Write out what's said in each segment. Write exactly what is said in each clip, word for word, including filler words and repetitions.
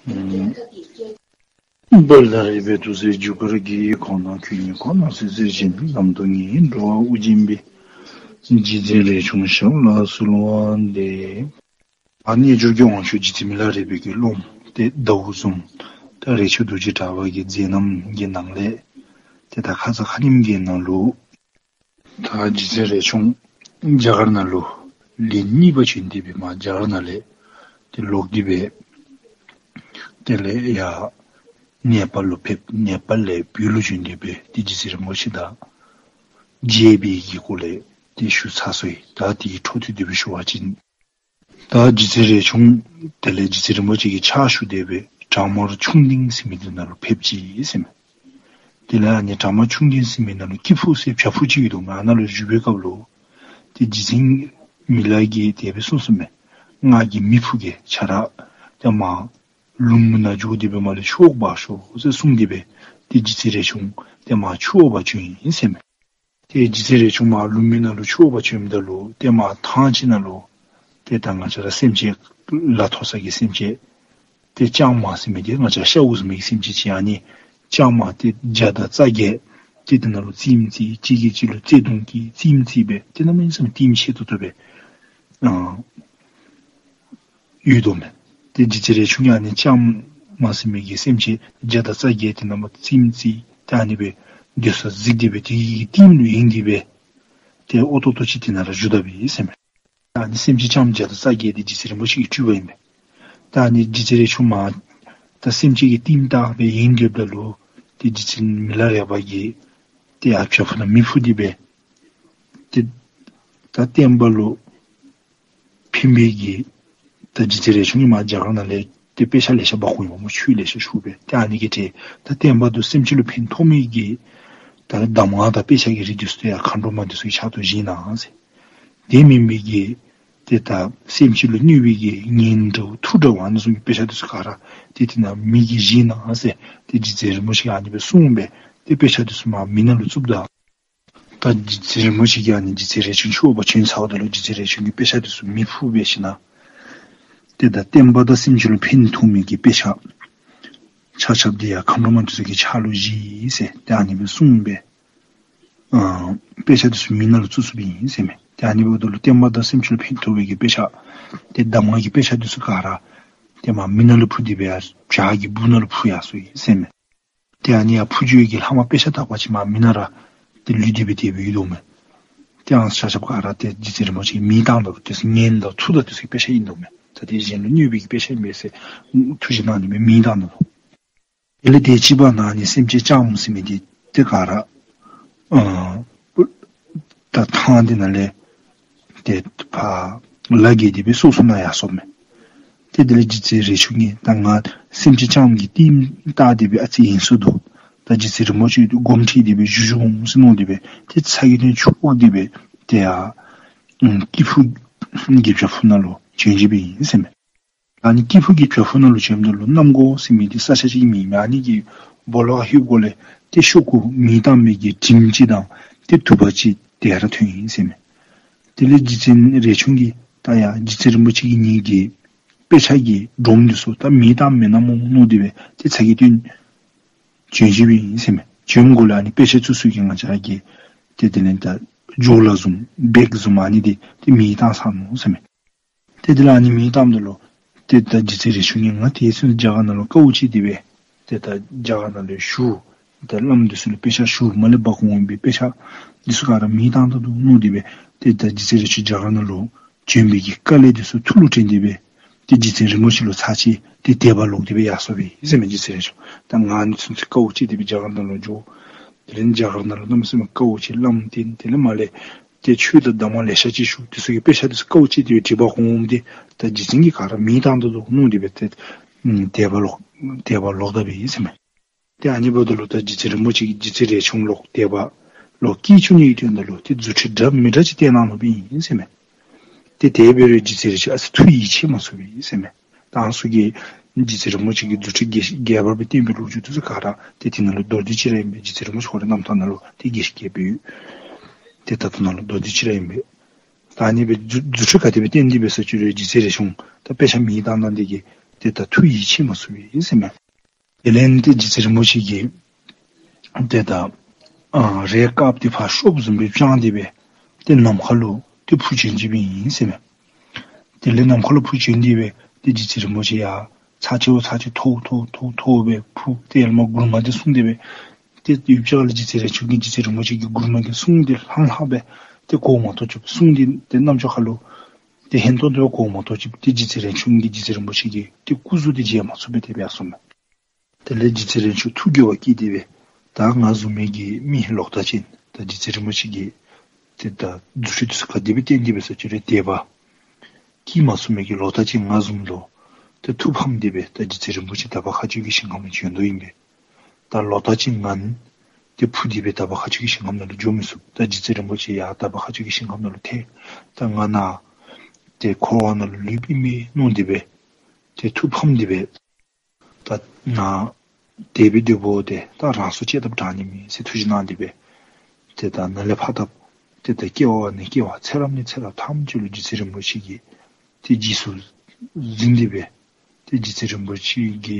པར་ལ་རས་པའི་ཐུགས་སྲས་རྒྱུ་སྐར་གྱི། ཁོང་ན་ཁྱོད་ཉིད་ཁོ་ན་སྲིད་ཟེར་བཞིན། ལམ་དུ་ངེས་འགྲོ་བ་དབུགས་འབྱིན་པའི། རྗེ་བཙུན་རས་ཆུང་ཞབས་ལ་གསོལ་བ་འདེབས། ཨ་ནི་རྣལ་འབྱོར་གྱི་དབང་ཕྱུག་རྗེ་བཙུན་མི་ལ་རས་པའི་གི་སློབམ་ཏེ་ཟླཝ་བཟུམ་ད་རས་ཆུང་རྡོ་རྗེ་གྲགས་པ་གི་མཛད་རྣམ་གྱི་ནང་ལས་ཏེ་ད་ཁ་ཙ་ཁ་ཉིནམ་གི་ནང་ལུ་ད་རྗེ་བཙུན་རས་ཆུང་རྒྱ་གར་ནང་ལུ་ལན་གཉིས་པ་བྱོན་ཏེ་སྦེ་མར་རྒྱ་གར་ནང་ལས་ཏེ་ལོག་སྟེ་སྦེ་དེ་ལས་ཡར་ནེ་པཱལ་ལུ་ཕེབས། ནེ་པཱལ་ལས་བོད་ལུ་བྱོན་ཏེ་སྦེ་ཏེ་རྗེ་བཙུན་རིན་པོ་ཆེ་དང་མཇལ་བའི་གི་སྐོར་ལས་ཏེ་ཞུ་ཚར་སོ་ཡི། ད་དེའི་འཕྲོ་མཐུད་དེ་སྦེ་ཞུ་བ་ཅིན་ད་རྗེ་བཙུན་རས་ཆུང་དེ་ལས་རྗེ་བཙུན་རིན་པོ་ཆེ་གི་ཕྱག་ཞུ་སྟེ་སྦེ་བྲག་དམར་ཁྱུང་ལྡིང་ཟེར་མི་འདི་ནང་ལུ་ཕེབས་ཅི་ཟེར་མས། དེ་ལས་ཨ་ནི་བྲག་དམར་ཁྱུང་ལྡིང་ཟེར་མི་ནང་ལུ་སྐྱེས་བུ་ཟེར་བྱག་ཕུག་ཅིག་ཡོད་དོ་མས། ཨ་ནཱ་ལུ་བཞུགས་པའི་སྐབས་ལུ་ཏེ་རྗེ་བཙུན་མི་ལ་གིས་དེ་སྦེ་གསུངས་གསུངསམ་མས། ང་གི་མི་ཕུ་གིས་ཁྱོད་ར་ཏེ་མར་ལུངམ་ནང་འགྱོ་སྟེ་སྦེ་མར་ལས་ཆུ་འོག་འབག་ཤོག་ཟེར་གསུངས་ཏེ་སྦེ་ཏེ་རྗེ་བཙུན་རས་ཆུང་ཏེ་མར་ཆུ་འོག་འབག་བྱོན་ཡི་ཟེར་མས། ཏེ་རྗེ་བཙུན་རས་ཆུང་མར་ལུངམ་ནང་ལུ་ཆུ་འོག་འབག་བྱོནམ་ད་ལུ་ཏེ་མར་ཐང་ཅིག་ནང་ལུ་ཏེ་ད་ང་བཅས་ར་སེམས་ཅན་ལ་ཐོགས་ས་གི་སེམས་ཅན་ཏེ་སྤྱང་མ་ཟེར་མི་འདི་ང་བཅས་ཤཝ་ཟེར་མི་གི་སེམས་ཅན་ཅིག་ཨ་ནི་སྤྱང་མ་ཏེ་བརྒྱ་དང་རྩ་བརྒྱད་ཏེ་དེ་ནང་ལུ་རྩེདམོ་རྩེ་གཅིག་གིས་གཅིག་ལུ་བརྩེ་དུང་གིས་རྩེདམོ་རྩེ་སྦེ་ཏེ་གནམ་མེད་ས་མེད་གཏིམ་ཆེ་ཏོག་ཏོ་སྦེ་ཨ་ཡོད་དོ་མས། ཏེ་རྗེ་བཙུན་རས་ཆུང་གིས་ཨ་ནི་སྤྱང་མ་ཟེར་མི་གི་སེམས་ཅན་བརྒྱ་དང་རྩ་བརྒྱད་དེ་ནང་མར་རྩེདམོ་རྩེ་ཏེ་ཨ་ནི་སྦེ་སྡོད་ས་གཟིགས་ཏེ་སྦེ་དེ་གི་གཏིང་ལུ་ཡེངས་ཏེ་སྦེ་ཏེ་ཨོ་ཏོག་ཏོ་ཅིག་དེ་ནང་ར་བཞུགས་ད་པས་ཟེར་མས། ད་ཨ་ནི་སེམས་ཅན་སྤྱང་མ་བརྒྱ་དང་རྩ་བརྒྱད་དེ་རྗེ་བཙུན་རིན་པོ་ཆེ་གི་སྤྲུལ་པ་ཨིན་པས། ད་ཨ་ནི་རྗེ་བཙུན་རས་ཆུང་མར་ད་སེམས་ཅན་གྱི་གཏིང་བལྟ་སྦེ་ཡེངས་སྡོདཔ་ད་ལུ་ཏེ་རྗེ་བཙུན་མི་ལ་རས་པ་གིས་ཏེ་ཨ་བྱག་ཕུག་ནང་མེ་ཕུ་སྟེ་སྦེ་ཏེ་ད་བསྟན་པ་ལུ་ཕན་པའི་གི་ད་རྗེ་བཙུན་རས་ཆུང་གིས་མར་རྒྱ་གར་ནང་ལས་ཏེ་དཔེ་ཆ་ལེ་ཤ་འབག་འོང་ཡི་སྨོ། ཆོས་ལེ་ཤ་ཞུ་སྦེ། ཏེ་ཨ་ནི་གི་གྲས་ད་བསྟན་པ་དང་སེམས་ཅན་ལུ་ཕན་ཐོགས་མི་གི་ད་གདམས་ངག་དང་དཔེ་ཆ་གི་རིགས་འདི་ཚུ་ཡང་མཁའ་འགྲོ་མ་འདི་ཚུ་གི་ཕྱག་ཏུ་བཞེས་གནང་ཟེར། དེ་མེན་པའི་གི་ཏེ་ད་སེམས་ཅན་ལུ་གནོད་པའི་གི་གཉེན་འདྲཝ་མཐུ་འདྲཝ་ཨ་ནི་བཟུམ་གྱི་དཔེ་ཆ་འདི་ཚུ་ག་ར་ཏེ་དེ་ནང་མི་གིས་བཞེས་གནང་ཟེར་ཏེ་རྗེ་བཙུན་རིན་པོ་ཆེ་གིས་ཨ་ནི་སྦེ་གསུངས་སྦེ་ཏེ་དཔེ་ཆ་འདི་ཚུ་མར་མེ་ནང་ལུ་བཙུགསཔ་ད་ད་རྗེ་བཙུན་རིན་པོ་ཆེ་གིས་ཨ་ནི་རྗེ་བཙུན་རས་ཆུང་ཆུ་འོག་འབག་བྱོན་ཚརཝ་ད་ལུ་རྗེ་བཙུན་རས་ཆུང་གིས་དཔེ་ཆ་འདི་ཚུ་མེ་ཕུ་སྦེ་ཞིནམ་ལས་ཏེ་ད་བསྟན་པ་དང་སེམས་ཅན་ལུ་ཕན་ཐོགས་མི་གི་དཔེ་ཆ་ཆ་ཁྱབ་འདི་ཡང་མཁའ་འགྲོ་མ་འདི་ཚུ་གི་ཕྱག་ལུ་བཞེས་ཟེར་ཏེ་ཨ་ནི་སྦེ་གསུངས་སྦེ་ཨ་དཔེ་ཆ་འདི་ཚུ་མེ་ནང་ལུ་བཙུགས་བཙུགསཔ་ཨིན་ཟེར་མས། ཏེ་ཨ་ནི་འབདཝ་ད་ལུ་བསྟན་པ་དང་སེམས་ཅན་ལུ་ཕན་ཐོགས་པའི་གི་དཔེ་ཆ་ཏེ་གདམས་ངག་གི་དཔེ་ཆ་འདི་ཚུ་ག་ར་ཏེ་མར་མེ་ནང་ལུ་ཕུ་སྟེ་སྦེ་ཡར་བྱག་གི་སྦུག་ནང་ལུ་ཕུ་ཡར་སོ་ཡི་ཟེར་མས། ཏེ་ཨ་ནི་ཡར་ཕུ་འགྱོ་བའི་གི་ལྷག་མ་དཔེ་ཆ་དག་པ་ཅིག་མར་མེ་ནང་ར་ཏེ་ལུས་ཏེ་སྦེ་དེ་སྦེ་ཡོད་དོ་མས། ཏེ་ཨ་ནི་ཆ་ཁྱབ་ག་ར་ཏེ་རྗེ་བཙུན་རིན་པོ་ཆེ་གིས་མེ་བཏང་ད་ཏེ་གཉེན་དང་མཐུ་དང་འདི་ཚུ་གི་དཔེ་ཆ་ཨིན་དོ་མས། ད་ཏེ་གཞན་ལུ་གནོད་པའི་གི་དཔེ་ཆ་ཨིན་པས་ཟེར་ཐུགས་བཞེད་གནང་སྟེ་སྦེ་མེ་བཏང་ད་དོ། དེ་ལས་དེ་ཅིག་བར་ན་ཨ་ནི་སེམས་ཅན་སྤྱང་མ་ཟེར་མི་འདི་ཏེ་ག་ར་ཨ་ད་ཐང་འདི་ནང་ལས་ཏེ་ཕར་ལ་བརྒལ་ཏེ་སྦེ་སོ་སོ་ནང་ཡར་སོཔ་མས། ཏེ་དེ་ལས་རྗེ་བཙུན་རས་ཆུང་གིས་ད་ང་སེམས་ཅན་སྤྱང་མ་གི་གཏིང་བལྟ་སྟེ་སྦེ་ཨ་ཙི་ཡེངས་སོ་ནུག། ད་རྗེ་བཙུན་རིན་པོ་ཆེ་དགོངསམ་ཁྲེལ་ཏེ་སྦེ་བཞུགས་བཞུགསཔ་འོང་ཟེར་མནོ་སྟེ་སྦེ་ཏེ་ཚ་གྱང་ཅིག་ཕོག་སྟེ་སྦེ་ཏེ་ཡར་ཨ་སྐྱེས་བུ་གི་བྱག་ཕུག་ནང་ལུ་བྱོན་བྱོནམ་ཨིན་ཟེར་མས། ཨ་ནི་སྐྱེས་བུ་གི་བྱག་ཕུག་ནང་ལུ་བྱོནམ་ད་ལུ་གནམ་སྒོ་ཟེར་མི་འདི་ས་ཆ་ཅིག་མེད་མས། ཨ་ནི་གི་སྦོ་ལོགས་ལྷོདཔ་ལས་ཏེ་ཤོག་ཀུ་མེ་བཏང་མི་གི་དྲིམ་ཅིག་དང་ཏེ་དུ་བ་ཅིག་དེ་ར་ཐོན་ཡི་ཟེར་མས། དེ་ལས་རྗེ་བཙུན་རས་ཆུང་གིས་ད་ཡ་རྗེ་བཙུན་རིན་པོ་ཆེ་གིས་ངེ་གི་དཔེ་ཆ་གི་སྒྲོམ་འདི་ཚུ་ད་མེ་བཏངམ་མེན་ན་སྨོ་མནོ་སྟེ་སྦེ་ཏེ་ཚ་གྱང་སྟོན་བྱོན་བྱོནམ་ཨིན་ཟེར་མས། བྱོནམ་གུ་ལས་ཨ་ནི་དཔེ་ཆ་ཚུ་ཚུ་གི་ང་བཅས་ར་གི་ཏེ་དེ་ལས་ད་ཇོ་ལ་བཟུམ་བེག་བཟུམ་ཨ་ནི་འདི་ཏེ་མེ་བཏང་ཚར་ནུག་ཟེར་མས། ཏེ་དེ་ལས་ཨ་ནི་མེ་བཏངམ་ད་ལུ་ཏེ་ད་རྗེ་བཙུན་རས་ཆུང་གིས་ང་དེ་ཚུན་རྒྱ་གར་ནང་ལུ་དཀའཝ་སྤྱད་དེ་སྦེ་ཏེ་ད་རྒྱ་གར་ནང་ལུ་བཞུགས། ད་བླམ་འདི་ཚུ་ལུ་དཔེ་ཆ་ཞུ་མ་ལས་འབག་འོང་པའི་དཔེ་ཆ་འདི་ཚུ་ག་ར་མེ་བཏང་ད་ནུག་མནོ་སྟེ་སྦེ་ཏེ་ད་རྗེ་བཙུན་རས་ཆུང་རྒྱ་གར་ནང་ལུ་བྱོན་པའི་གི་དཀའ་ལས་འདི་ཚུ་ཐུགས་ལུ་དྲན་ཏེ་སྦེ་ཏེ་རྗེ་བཙུན་རིན་པོ་ཆེ་ལུ་ཚར་ཅིག་ཏེ་དད་པ་ལོག་སྟེ་སྦེ་ཡར་སོཔ་ཨིན་ཟེར་མས། རྗེ་བཙུན་རས་ཆུང་ད་ང་ཨ་ནི་ཚུན་ཚོད་དཀའཝ་སྤྱད་དེ་སྦེ་རྒྱ་གར་ནང་ལུ་འགྱོ། དེ་ལས་རྒྱ་གར་ནང་ལུ་གནམ་མེད་ས་མེད་དཀའཝ་སྤྱད། བླམ་བསྟེན། དེ་ལས་མར་ལས་ཏེ་ཆོས་དང་གདམས་ངག་ལེ་ཤ་ཅིག་ཞུ། འདི་ཚུ་གི་དཔེ་ཆ་འདི་ཚུ་དཀའཝ་སྤྱད་དེ་སྦེ་འབྲི་འབག་འོངམ་འདི་ད་རྗེ་བཙུན་གྱིས་ག་ར་མེ་བཏང་ད་ནུག་མནོ་སྟེ་སྦེ་ཏེ་དད་པ་ལོག་དད་པ་ལོག་དཔ་ཨིན་ཟེར་མས། ཏེ་ཨ་ནི་འབདཝ་ད་ལུ་ད་རྗེ་བཙུན་རིན་པོ་ཆེ་གིས་རྗེ་བཙུན་རས་ཆུང་ལུ་དད་པ་ལོག་སྐྱེས་བཅུག་ནི་གི་དོན་དག་ལུ་ཏེ་རྫུ་འཕྲུལ་འདྲ་མི་འདྲ་ཅིག་སྟོན་གནང་ནུག་ཨིན་ཟེར་མས། ཏེ་དེ་འབད་རུང་རྗེ་བཙུན་རས་ཆུང་ཨ་ཙི་ཐུགས་ཡིད་ཆེས་མ་ཚུགས་པས་ཟེར་མས། ད་ཨ་ནི་ཚུ་གིས་རྗེ་བཙུན་རིན་པོ་ཆེ་གིས་རྫུ་འཕྲུལ་རྒྱས་རྒྱས་པར་སྦེ་སྟོན་པའི་ལོ་རྒྱུས་འདི་ཚུ་ག་ར་ཏེ་དེ་ནང་ལུ་མདོར་བསྡུས་ཅིག་ར་ཨིན་པས། རྗེ་བཙུན་རིན་པོ་ཆེ་ཁོ་རའི་རྣམ་ཐར་ནང་ལུ་ཏེ་རྒྱས་ཤིང་རྒྱས་པར་ཡོད། ཏེ་ད་ལྟོ་ནང་ལུ་མདོར་བསྡུས་ཅིག་ར་ཨིན་པས། ད་ཨ་ནི་སྦེ་རྫུ་རྫུ་འཕྲུལ་ག་དེ་སྦེ་སྟོན་ཏེ་འབད་ས་ཅི་རུང་རྗེ་བཙུན་རས་ཆུང་ད་དཔེ་ཆ་མེ་བཏང་ད་འདི་གིས་ ཏེ་ད་ཐུགས་ཡིད་ཆེས་མ་ཚུགས་པས་ཟེར་མས། དེ་ལས་ཏེ་རྗེ་བཙུན་རིན་པོ་ཆེ་གིས་ཏེ་ད་ཨ་རས་དཀརཔོ་འདི་ཕར་གཤོགཔ་བཟུམ་སྦེ་དཔྱངས་ཏེ་སྦེ་ཏེ་ནམ་མཁའ་ལུ་ཏེ་འཕུར་བྱོན་ཅི་སྦེ་ཨིན་ཟེར་མས། དེ་ལས་ནམ་མཁའ་ལུ་འཕུར་བྱོན་ཏེ་སྦེ་ཏེ་རྗེ་བཙུན་རིན་པོ་ཆེ་ཡར་ཚར་གཅིག་ཚར་གཅིག་ཐོག་ཐོག་ཐོག་ཐོག་སྦེ་འཕུར་ཏེ་ཡར་ལས་མར་མགུར་མ་འདི་གསུངས་ཏེ་སྦེ་ཏེ་ཡུདཔ་ཅིག་ཁ་ལས་རྗེ་བཙུན་རས་ཆུང་གིས་རྗེ་བཙུན་རིན་པོ་ཆེ་གི་མགུར་མ་གི་གསུང་འདི་ལྷང་ལྷང་སྦེ་ཏེ་གོ་མ་ཐོབ་ཅིག་གསུང་འདི་ཏེ་རྣམ་ཅོ་ཁ་ལུ་ཏེ་ཧན་ཏོང་ཏོ་སྦེ་གོ་མ་ཐོབ་ཅིག་ཏེ་རྗེ་བཙུན་རས་ཆུང་གིས་རྗེ་བཙུན་རིན་པོ་ཆེ་གི་ཏེ་སྐུ་གཟུགས་འདི་མཇལ་མ་ཚུགས་པས་དེ་སྦེ་ཡར་སོང་མས། དེ་ལས་རྗེ་བཙུན་རས་ཆུང་ཐུགས་དགྱེས་པ་སྐྱེས་ཏེ་སྦེ་ད་ང་བཟུམ་མའི་གི་མི་ལོག་ལྟ་ཅན་ད་རྗེ་བཙུན་རིན་པོ་ཆེ་གི་ཏེ་ད་རྫུ་འཕྲུལ་འདི་ཚུ་ག་དེ་སྦེ་བསྟན་ཏེ་སྦེ་ཟེར་ཅི་རུང་དད་པ་སྐྱེ་མ་ཚུགས་མི་གི་ལོག་ལྟ་ཅན་ང་བཟུམ་ལུ་ཏེ་ཐུགས་ཕམ་སྟེ་སྦེ་ད་རྗེ་བཙུན་རིན་པོ་ཆེ་དག་པ་མཁའ་སྤྱོད་ཀྱི་ཞིང་ཁམས་ལུ་བྱོན་དོ་ཨིན་པས། ད་ལོག་ལྟ་ཅན་ང་ཏེ་འཕུར་ཏེ་སྦེ་དག་པ་མཁའ་སྤྱོད་ཀྱི་ཞིང་ཁམས་ནང་ལུ་འགྱོ་མི་ཚུགས། ད་རྗེ་བཙུན་རིན་པོ་ཆེ་ཡར་དག་པ་མཁའ་སྤྱོད་ཀྱི་ཞིང་ཁམས་ནང་ལུ་ཐལ། ད་ང་ནཱ་ཏེ་འཁོར་བ་ནང་ལུ་ལུསཔ་ཨིན་མས་མནོ་སྟེ་སྦེ་ཏེ་ཐུགས་ཕམ་སྟེ་སྦེ་ད་ནཱ་དེ་སྦེ་སྡོདཔ་འདི་ད་རང་སྲོག་བཅད་དཔ་དྲག་ནི་མས་ཟེར་ཐུགས་བཞེད་གནང་སྟེ་སྦེ་ཏེ་ད་ནཱ་ལས་ཕར་ད་ཏེ་ད་སྐྱེ་བ་ནས་སྐྱེ་བ་ཚེ་རབས་ནས་ཚེ་རབས་ཐམས་ཅད་ལུ་རྗེ་བཙུན་རིན་པོ་ཆེ་གི་ཏེ་རྗེས་སུ་འཛིན་ཏེ་སྦེ་ཏེ་རྗེ་བཙུན་རིན་པོ་ཆེ་གི་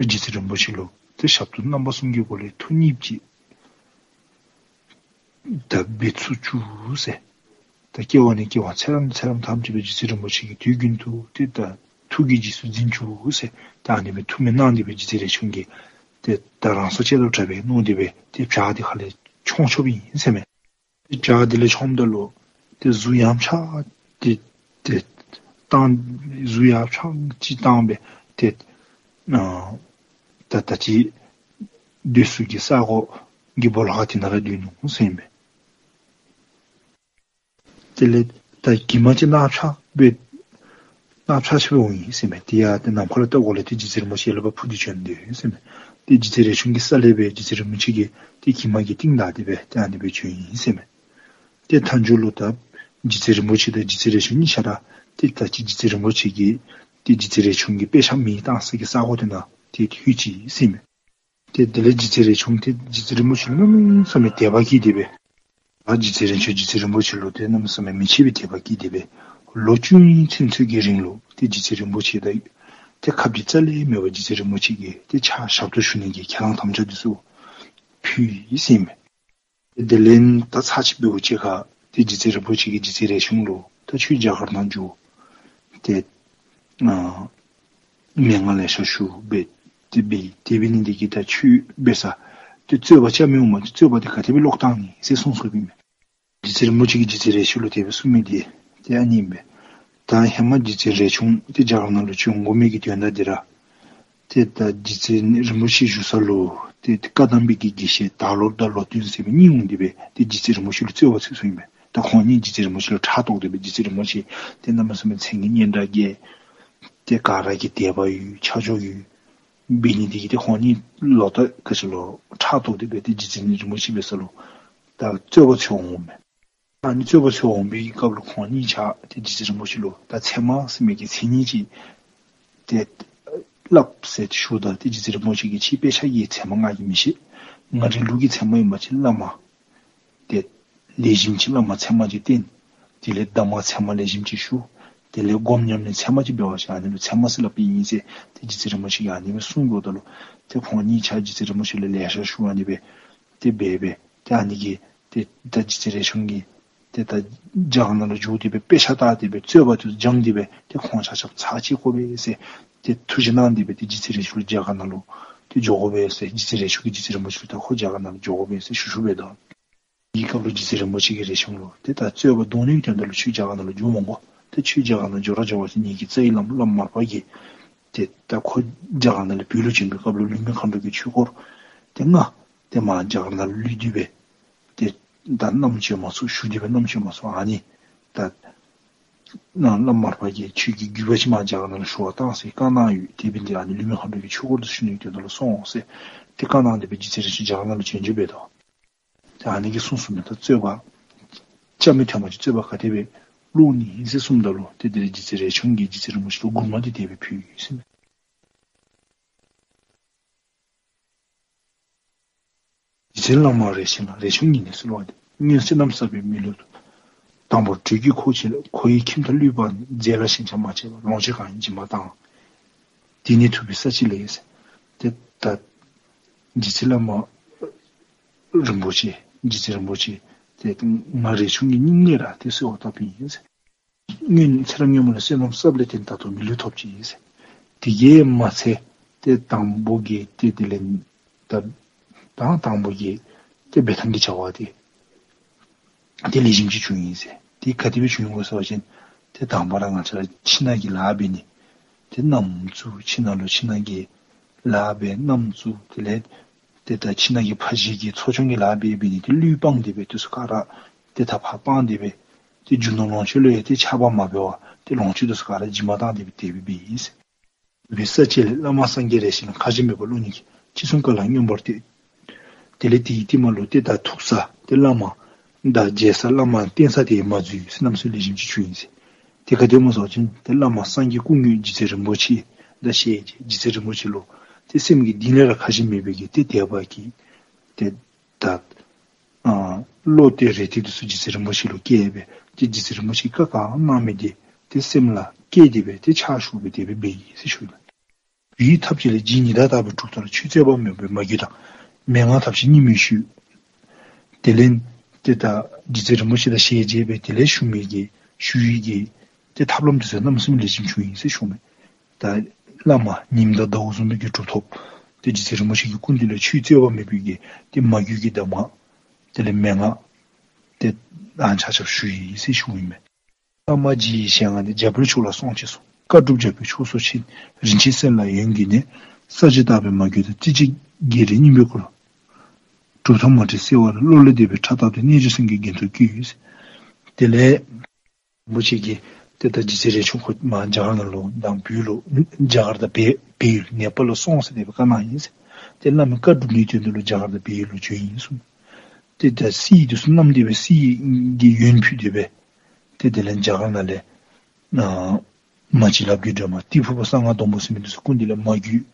རྗེ་བཙུན་རིན་པོ་ཆེ་ལུ་ཏེ་ཞབས་ཏོག་རྣམ་པ་གསུམ་གྱི་སྒོ་ལས་ཐུགས་མཉེས་ཅིག་ད་འབད་ཚུགས་བཅུག་ཟེར། ད་སྐྱེ་བ་ནས་སྐྱེ་བ་ཚེ་རབས་ནས་ཚེ་རབས་ཐམས་ཅད་ལུ་རྗེ་བཙུན་རིན་པོ་ཆེ་གི་དུས་རྒྱུན་དུ་ཏེ་ད་ཐུགས་ཀྱི་རྗེས་སུ་འཛིན་བཅུག་ཟེར། ད་ཨ་ནི་སྦེ་ཐུགས་སྨོན་གནང་སྟེ་སྦེ་རྗེ་བཙུན་རས་ཆུང་གིས་ཏེ་ད་རང་སྲོག་བཅད་དཔ་དྲག་པས་མནོ་སྟེ་སྦེ་ཏེ་བྱག་འདི་ཁ་ལས་མཆོངས་མཆོངསཔ་ཨིན་ཟེར་མས། ཏེ་བྱག་འདི་ལས་མཆོངམ་ད་ལུ་ཏེ་གཟུགས་ཡང་ཆག་ཏེ་ཏེ་བཏང་གཟུགས་ཡང་ཆག་ཅིག་བཏང་སྦེ་ཏེ་ཨ་ད་ད་ཅི་སྡོད་ས་གི་ས་གོ་གི་སྦོ་ལོགས་ཁར་དེ་ནང་ར་སྡོད་ནུག་ཟེར་ཨིན་པས། དེ་ལས་ད་གྱིབ་མ་ཅིག་ནག་ཆག་སྦེ་ནག་ཆག་ཆག་སྦེ་འོང་ཡི་ཟེར་མས། དེ་ཡང་ཏེ་ནམ་མཁའ་ལུ་བལྟ་དགོཔ་ལས་ཏེ་རྗེ་བཙུན་རིན་པོ་ཆེ་ལས་ཕར་འཕུར་ཏེ་བྱོན་དོ་ཡོད་ཟེར་མས། ཏེ་རྗེ་བཙུན་རས་ཆུང་གིས་ས་ལས་སྦེ་རྗེ་བཙུན་རིན་པོ་ཆེ་གི་ཏེ་གྱིབ་མ་གི་རྟིང་བདའ་སྟེ་སྦེ་ཏེ་ཨ་ནི་སྦེ་བྱོན་ཡི་ཟེར་མས། ཏེ་མཐའ་མཇུག་ལུ་ད་རྗེ་བཙུན་རིན་པོ་ཆེ་དང་རྗེ་བཙུན་རས་ཆུང་གཉིས་ཆ་ར་ཏེ་ད་ཅི་རྗེ་བཙུན་རིན་པོ་ཆེ་གིས་ཏེ་རྗེ་བཙུན་རས་ཆུང་གི་དཔེ་ཆ་མེ་བཏང་ས་གི་ས་གོ་དེ་ནང་ཏེ་ལྷོད་ཅི་ཟེར་མས། ཏེ་དེ་ལས་རྗེ་བཙུན་རས་ཆུང་ཏེ་རྗེ་བཙུན་རིན་པོ་ཆེ་ལུ་གནམ་མེད་ས་མེད་དད་པ་སྐྱེས་ཏེ་སྦེ་ད་རྗེ་བཙུན་རས་ཆུང་རྗེ་བཙུན་རིན་པོ་ཆེ་ལུ་ཏེ་གནམ་མེད་ས་མེད་མི་ཕྱེད་པའི་དད་པ་སྐྱེས་ཏེ་སྦེ་ལོ་བཅུ་གཉིས་ཚུན་ཚོད་ཀྱི་རིང་ལུ་ཏེ་རྗེ་བཙུན་རིན་པོ་ཆེ་དང་ཏེ་ཁ་འབྱལ་རྩ་ལས་མེད་པར་རྗེ་བཙུན་རིན་པོ་ཆེ་གིས་ཏེ་ཕྱག་ཞབས་ཏོག་ཞུ་ནི་གི་ཁས་བླངས་དམ་བཅའ་འདི་ཚུ་ཕུལ་ཡི་ཟེར་མས། ཏེ་དེ་ལས་ད་ཚར་གཅིག་འབདཝ་ཅིག་ཁར་ཏེ་རྗེ་བཙུན་རིན་པོ་ཆེ་གིས་རྗེ་བཙུན་རས་ཆུང་ལུ་ད་ཁྱོད་རྒྱ་གར་ནང་འགྱོ། ཏེ་ཨ་མན་ངག་ལེ་ཤ་ཞུ་སྦེ་ཏེ་འབད་དེ་འབད་ནི་འདི་གིས་ད་ཁྱོད་འབད་ས་ཏེ་རྩོད་པ་རྐྱབ་མི་འོང་མས། རྩོད་པ་འདི་ག་དེ་སྦེ་ལོག་བཏང་ནི་ཟེར་གསུངས་གསུངསམ་ཨིན་མས། རྗེ་བཙུན་རིན་པོ་ཆེ་གིས་རྗེ་བཙུན་རས་ཆུང་ལུ་དེ་སྦེ་གསུངས་མི་འདི་ཏེ་ཨ་ནི་ཨིན་པས། ད་ཧེ་མ་རྗེ་བཙུན་རས་ཆུང་ཏེ་རྒྱ་གར་ནང་ལུ་བྱོན་དགོ་མི་གི་དོན་དག་འདི་ར་ཏེ་ད་རྗེ་བཙུན་རིན་པོ་ཆེ་བཞུགས་ས་ལུ་ཏེ་བཀའ་གདམས་པའི་གི་དགེ་བཤེས་དར་ལོ་དང་ལོ་སྟོན་ཟེར་མི་གཉིས་འོང་སྟེ་སྦེ་ཏེ་རྗེ་བཙུན་རིན་པོ་ཆེ་ལུ་རྩོད་པ་རྩོད་སོང་ཡི་མས། ད་ཁོང་གཉིས་རྗེ་བཙུན་རིན་པོ་ཆེ་ལུ་ཕྲག་དོག་སྟེ་སྦེ་རྗེ་བཙུན་རིན་པོ་ཆེ་ཏེ་གནམ་མེད་ས་མེད་མཚན་གྱི་སྙན་གྲགས་རྒྱས། ཏེ་ག་ར་གིས་དད་པ་ཡོད་ཆ་འཇོག་ཡོད། འབད་ནི་འདི་གིས་ཏེ་ཁོང་གཉིས་ལོག་ལྟ་ག་ཅི་ལོ་ཕྲག་དོག་སྟེ་སྦེ་ཏེ་རྗེ་བཙུན་རིན་པོ་ཆེ་འབད་ས་ལུ་ད་རྩོད་པ་རྩོད་འོང་མས། ཨ་ནི་རྩོད་པ་རྩོད་འོང་པའི་སྐབས་ལུ་ཁོང་གཉིས་ཆ་ཏེ་རྗེ་བཙུན་རིན་པོ་ཆེ་ལུ་ད་ཚད་མ་ཟེར་མི་གི་མཚན་ཉིད་ཅིག་ཏེ་སླབ་ཟེར་ཞུཝ་ད་ཏེ་རྗེ་བཙུན་རིན་པོ་ཆེ་གིས་ཁྱེད་དཔེ་ཆ་གི་ཚད་མ་ང་གིས་མི་ཤེས། ང་རའི་ལུགས་ཀྱི་ཚད་མ་ཨིན་པ་ཅིན་བླ་མ་ཏེ་ལེགས་ཤོམ་ཅིག་བླ་མ་ཚད་མ་ཅིག་བསྟེན། དེ་ལས་གདམས་ངག་ཚད་མ་ལེགས་ཤོམ་ཅིག་ཞུ། དེ་ལས་སྒོམ་ཉམས་ལེན་ཚད་མ་ཅིག་འབད་བ་ཅིན་ཨ་ནི་ལུ་ཚད་མ་ཟེར་སླབ་ཨིན་ཟེར་ཏེ་རྗེ་བཙུན་རིན་པོ་ཆེ་གིས་ཨ་ནི་སྦེ་གསུངས་འགྱོཝ་ད་ལུ་ཏེ་ཁོང་གཉིས་ཆ་རྗེ་བཙུན་རིན་པོ་ཆེ་ལུ་ལེ་ཤ་ཞུ་ཨ་ནི་སྦེ་ཏེ་འབད་སྦེ་ཏེ་ཨ་ནི་གིས་ཏེ་ད་རྗེ་བཙུན་རས་ཆུང་གིས་ཏེ་ད་རྒྱ་གར་ནང་ལུ་འགྱོ་སྟེ་སྦེ་དཔེ་ཆ་བལྟ་སྟེ་སྦེ་རྩོད་པ་དེ་སྦྱངས་ཏེ་སྦེ་ཏེ་ཁོང་ཆ་ཁྱབ་ཚར་གཅིག་དགོ་པས་ཟེར་ཏེ་ཐུགས་བཞེད་གནང་སྟེ་སྦེ་ཏེ་རྗེ་བཙུན་རས་ཆུང་ལུ་རྒྱ་གར་ནང་ལུ་ཏེ་འགྱོ་དགོ་པས་ཟེར་རྗེ་བཙུན་རས་ཆུང་གིས་རྗེ་བཙུན་རིན་པོ་ཆེ་ལུ་ད་ཁོ་རྒྱ་གར་ནང་ལུ་འགྱོ་དགོ་པས་ཟེར་ཞུ་ཞུཝ་སྦེ་ད་དེའི་སྐབས་ལུ་རྗེ་བཙུན་རིན་པོ་ཆེ་གིས་རས་ཆུང་ལུ་ཏེ་ད་རྩོད་པ་བཟློག་ནི་གི་དོན་དག་ལུ་ཁྱོད་རྒྱ་གར་ནང་ལུ་འགྱོ་མི་དགོ། ཏེ་ཁྱོད་རྒྱ་གར་ནང་འགྱོ་ར་འགྱོ་བ་ཅིན་ངེ་གི་རྩ་བའི་བླམ་བླམ་མར་པ་གིས་ཏེ་ད་ཁོ་རྒྱ་གར་ནང་ལས་བོད་ལུ་བྱོན་པའི་སྐབས་ལུ་ལུས་མེད་མཁའ་འགྲོ་གི་ཆོས་སྐོར་ཏེ་ང་ཏེ་མར་རྒྱ་གར་ནང་ལུ་ལུས་ཏེ་སྦེ་ཏེ་ད་རྣམ་ཅོ་མ་ཚུགས་ཞུ་སྟེ་སྦེ་རྣམ་ཅོ་མ་ཚུགས། ཨ་ནི་ད་ནཱ་བླམ་མར་པ་གིས་ཁྱོད་ཀྱི་རྒྱུད་པ་ཅིག་མར་རྒྱ་གར་ནང་ལུ་ཞུ་བར་བཏང་ཟེར་བཀའ་གནང་ཡོད། དེ་འབད་ནི་འདི་ཨ་ནི་ལུས་མེད་མཁའ་འགྲོ་གི་ཆོས་སྐོར་དེ་ཞུ་ནི་གི་དོན་དག་ལུ་སོང་ཟེར་ཏེ་བཀའ་གནང་སྟེ་སྦེ་རྗེ་བཙུན་རས་ཆུང་རྒྱ་གར་ནང་ལུ་བྱོན་བྱོནམ་སྦེ་དོ། ད་ཨ་ནི་གིས་གསུངས་གསུངསམ་མས། ད་རྩོད་པ་རྐྱབ་མི་ཐོན་པ་ཅིན་རྩོད་པ་ག་དེ་སྦེ་བློག་ནི་ཨིན་ཟེར་གསུངམ་ད་ལུ་ཏེ་དེ་ལས་རྗེ་བཙུན་རས་ཆུང་གིས་རྗེ་བཙུན་རིན་པོ་ཆེ་ལུ་མགུར་མ་འདི་དེ་སྦེ་ཕུལ་ཡི་ཟེར་མས། རྗེ་བཙུན་བླ་མ་རས་ཆུང་ལ། རས་ཆུང་ཉིད་ནས་གསོལ་བ་འདེབས། སྔོན་བསོད་ནམས་བསགས་པའི་མི་ལུས་དང་། དང་པོར་དྲོད་ཀྱིས་ཁོག་ཆེ་ལ། ཁོ་ཡི་ཁྱིམ་དང་ལུས་པ་ནི། རྫས་ལ་ཞེན་ཆགས་མ་བྱེད་པར། ལོངས་སྤྱོད་གང་ཡིན་སྦྱིན་པ་དང་། དེ་ནི་ཐུབ་པའི་ས་ཅི་ལས་ཟེར། ཏེ་ད་རྗེ་བཙུན་བླ་མ་རིན་པོ་ཆེ་རྗེ་བཙུན་རིན་པོ་ཆེ་ཏེ་ང་རས་ཆུང་གི་སྙིང་ནས་ར་ཏེ་གསོལ་བ་བཏབ་པའི་ཨིན་ཟེར། སྔོན་ཚེ་རབས་སྔོན་མ་ལུ་བསོད་ནམས་བསགས་ལས་བརྟེན་ད་ལྟོ་མི་ལུས་ཐོབ་ཅི་ཨིན་ཟེར། དེ་གིས་མ་ཚད་ཏེ་དང་པོ་གི་ཏེ་དེ་ལས་ད་དང་དང་པོ་གི་ཏེ་འབད་ཐངས་ཀྱི་བྱ་བ་དེ་ཏེ་ལེགས་ཤོམ་ཅིག་བྱུང་ཡི་ཟེར། ཏེ་ག་དེ་སྦེ་བྱུང་ཡི་གོ་ཟེར་བ་ཅིན་ཏེ་དང་པ་ར་ང་བཅས་ར་ཁྱིམ་ནང་གི་ལཱ་འབད་ནི་ཏེ་མནའམ་བཙུགས། ཁྱིམ་ནང་ལུ་ཁྱིམ་ནང་གི་ལཱ་འབད། མནའམ་བཙུགས། དེ་ལས་ཏེ་ད་ཁྱིམ་ནང་གི་ཕ་གཞིས་ཀྱི་འཚོ་སྐྱོང་གི་ལཱ་འབད་འབད་ནི་ཏེ་ལུས་སྤངས་ཏེ་སྦེ་དེ་ཚུ་ག་ར་ཏེ་ད་ཕར་སྤངས་ཏེ་སྦེ་ཏེ་རྒྱུ་ནོར་ལོངས་སྤྱོད་ལུ་ཡང་ཏེ་ཆགས་པ་མ་འབད་བར་ཏེ་ལོངས་སྤྱོད་དེ་ཚུ་ག་ར་བྱིན་མ་བཏང་སྟེ་སྦེ་དེ་སྦེ་འབད་ཡི་ཟེར། བའི་ས་ཅི་ལས་བླ་མ་སངས་རྒྱས་རེ་ཞིག་ལ་ཁ་ཞེ་མེད་པར་བསླུ་ནི་གིས་ཅི་གསུང་ག་ལ་མངོན་པར་བསྟོད། དེ་ལས་དེའི་རྟིང་མ་ལུ་ཏེ་ད་ཐུག་ས་ཏེ་བླ་མ་དང་མཇལ་ས་བླ་མ་བསྟེན་ས་དེ་མ་འཛོལ་ཟེར། རྣམ་སྨིན་ལེགས་ཤོམ་ཅིག་བྱུང་ཡི་ཟེར། ཏེ་ག་དེ་སྨོ་ཟེར་བ་ཅིན་ཏེ་བླ་མ་སངས་རྒྱས་སྐུ་དངོས་རྗེ་བཙུན་རིན་པོ་ཆེ་དང་ཞལ་མཇལ། རྗེ་བཙུན་རིན་པོ་ཆེ་ལུ་ཏེ་སེམས་ཀྱི་གཏིང་ལས་ར་ཁ་ཞེ་མེད་པའི་གི་ཏེ་དད་པ་གིས་ཏེ་ད་ཨ་བློ་གཏད་རེ་གཏད་དེ་ཚུ་རྗེ་བཙུན་རིན་པོ་ཆེ་ལུ་བསྐྱེད་སྦེ་ཏེ་རྗེ་བཙུན་རིན་པོ་ཆེ་བཀའ་གང་གནང་མི་དེ་ཏེ་སེམས་ལུ་བསྐྱེད་དེ་སྦེ་ཏེ་ཕྱག་ཞུ་སྦེ་དེ་སྦེ་འབད་ཡི་ཟེར་ཞུ་ནི། བའི་ཐབས་ཅི་ལས་རྗེ་ཉི་ཟླ་ལྟ་བུའི་གྲུབ་ཐོབ་ལ། ཆོས་རྩོད་པ་མེད་པའི་མ་གྱུར་དང་། མན་ངག་ཐབས་ཤེས་གཉིས་མེད་ཞུས། དེ་ལས་ཏེ་ད་རྗེ་བཙུན་རིན་པོ་ཆེ་དང་ཞལ་མཇལ་སྦེ་དེ་ལས་ཞུ་མི་གི་ཞུ་ཡི་གི་ཏེ་ཐབས་ལམ་དེ་ཚུ་རྣམ་སྨིན་ལེགས་ཤོམ་བྱུང་ཡི་ཟེར་ཞུ་མས། ད་བླ་མ་ཉིམ་དང་ཟླཝ་བཟུམ་མའི་གི་གྲུབ་ཐོབ་ཏེ་རྗེ་བཙུན་རིན་པོ་ཆེ་གི་སྐུ་མདུན་ལས་ཆོས་རྩོད་པ་མེད་པའི་གི་ཏེ་མ་གྱུར་གྱི་གདམས་ངག་དེ་ལས་མན་ངག་ཏེ་ཨ་ཆ་ཁྱབ་ཞུ་ཡི་ཟེར་ཞུ་ཡི་མས། བླ་མ་རྗེ་ཡི་ཞལ་སྔ་ནས། རྒྱ་བོད་ཕྱོགས་ལ་སོང་ཅེས་སོ། བཀའ་སྒྲུབ་རྒྱ་བོད་ཕྱོགས་སུ་ཕྱིན། རིན་ཆེན་གསེར་ལ་ཡོན་གྱིས་མནན། ས་གཞི་བརྟག་པའི་མ་གྱུར་དང་། རྩེ་གཅིག་རྒྱལ་རིགས་སྙིང་པོའི་སྐུ་ལ། གྲུབ་ཐོབ་མ་འདྲེས་གསལ་བ་ལ། བློ་ལས་འདས་པའི་ཕྲ་བཏབ་སྟེ། རྣལ་འབྱོར་སེམས་ཀྱི་རྒྱན་དུ་བཀོད། དེ་ལས་རིན་པོ་ཆེ་གིས་ཏེ་ད་རྗེ་བཙུན་རས་ཆུང་ཁོ་མར་རྒྱ་གར་ནང་ལུ་དང་བོད་ལུ་རྒྱ་གར་དང་བལ་བལ་ཡུལ་ནེ་པཱལ་ལུ་སོང་ཟེར་དེ་སྦེ་བཀའ་གནང་ཡི་ཟེར། ཏེ་བླ་མའི་བཀའ་སྒྲུབ་ནིའི་དོན་དུ་ལུ་རྒྱ་གར་དང་བལ་ཡུལ་ལུ་བྱོན་ཡི་གསུངས། ཏེ་ད་གསེར་དེ་ཚུ་བསྣམས་ཏེ་སྦེ་གསེར་གྱི་ཡོན་ཕུལ་ཏེ་སྦེ་ཏེ་དེ་ལས་རྒྱ་གར་ནང་ལས་ཨ་མ་གཅིག་ལབ་རྒྱུ་འདྲ་མ་ཏི་ཕུ་པ་གསང་སྔགས་སྡོང་པོ་ཟེར་མི་དེ་ཚུ་སྐུ་མདུན་ལས་མ་གྱུར།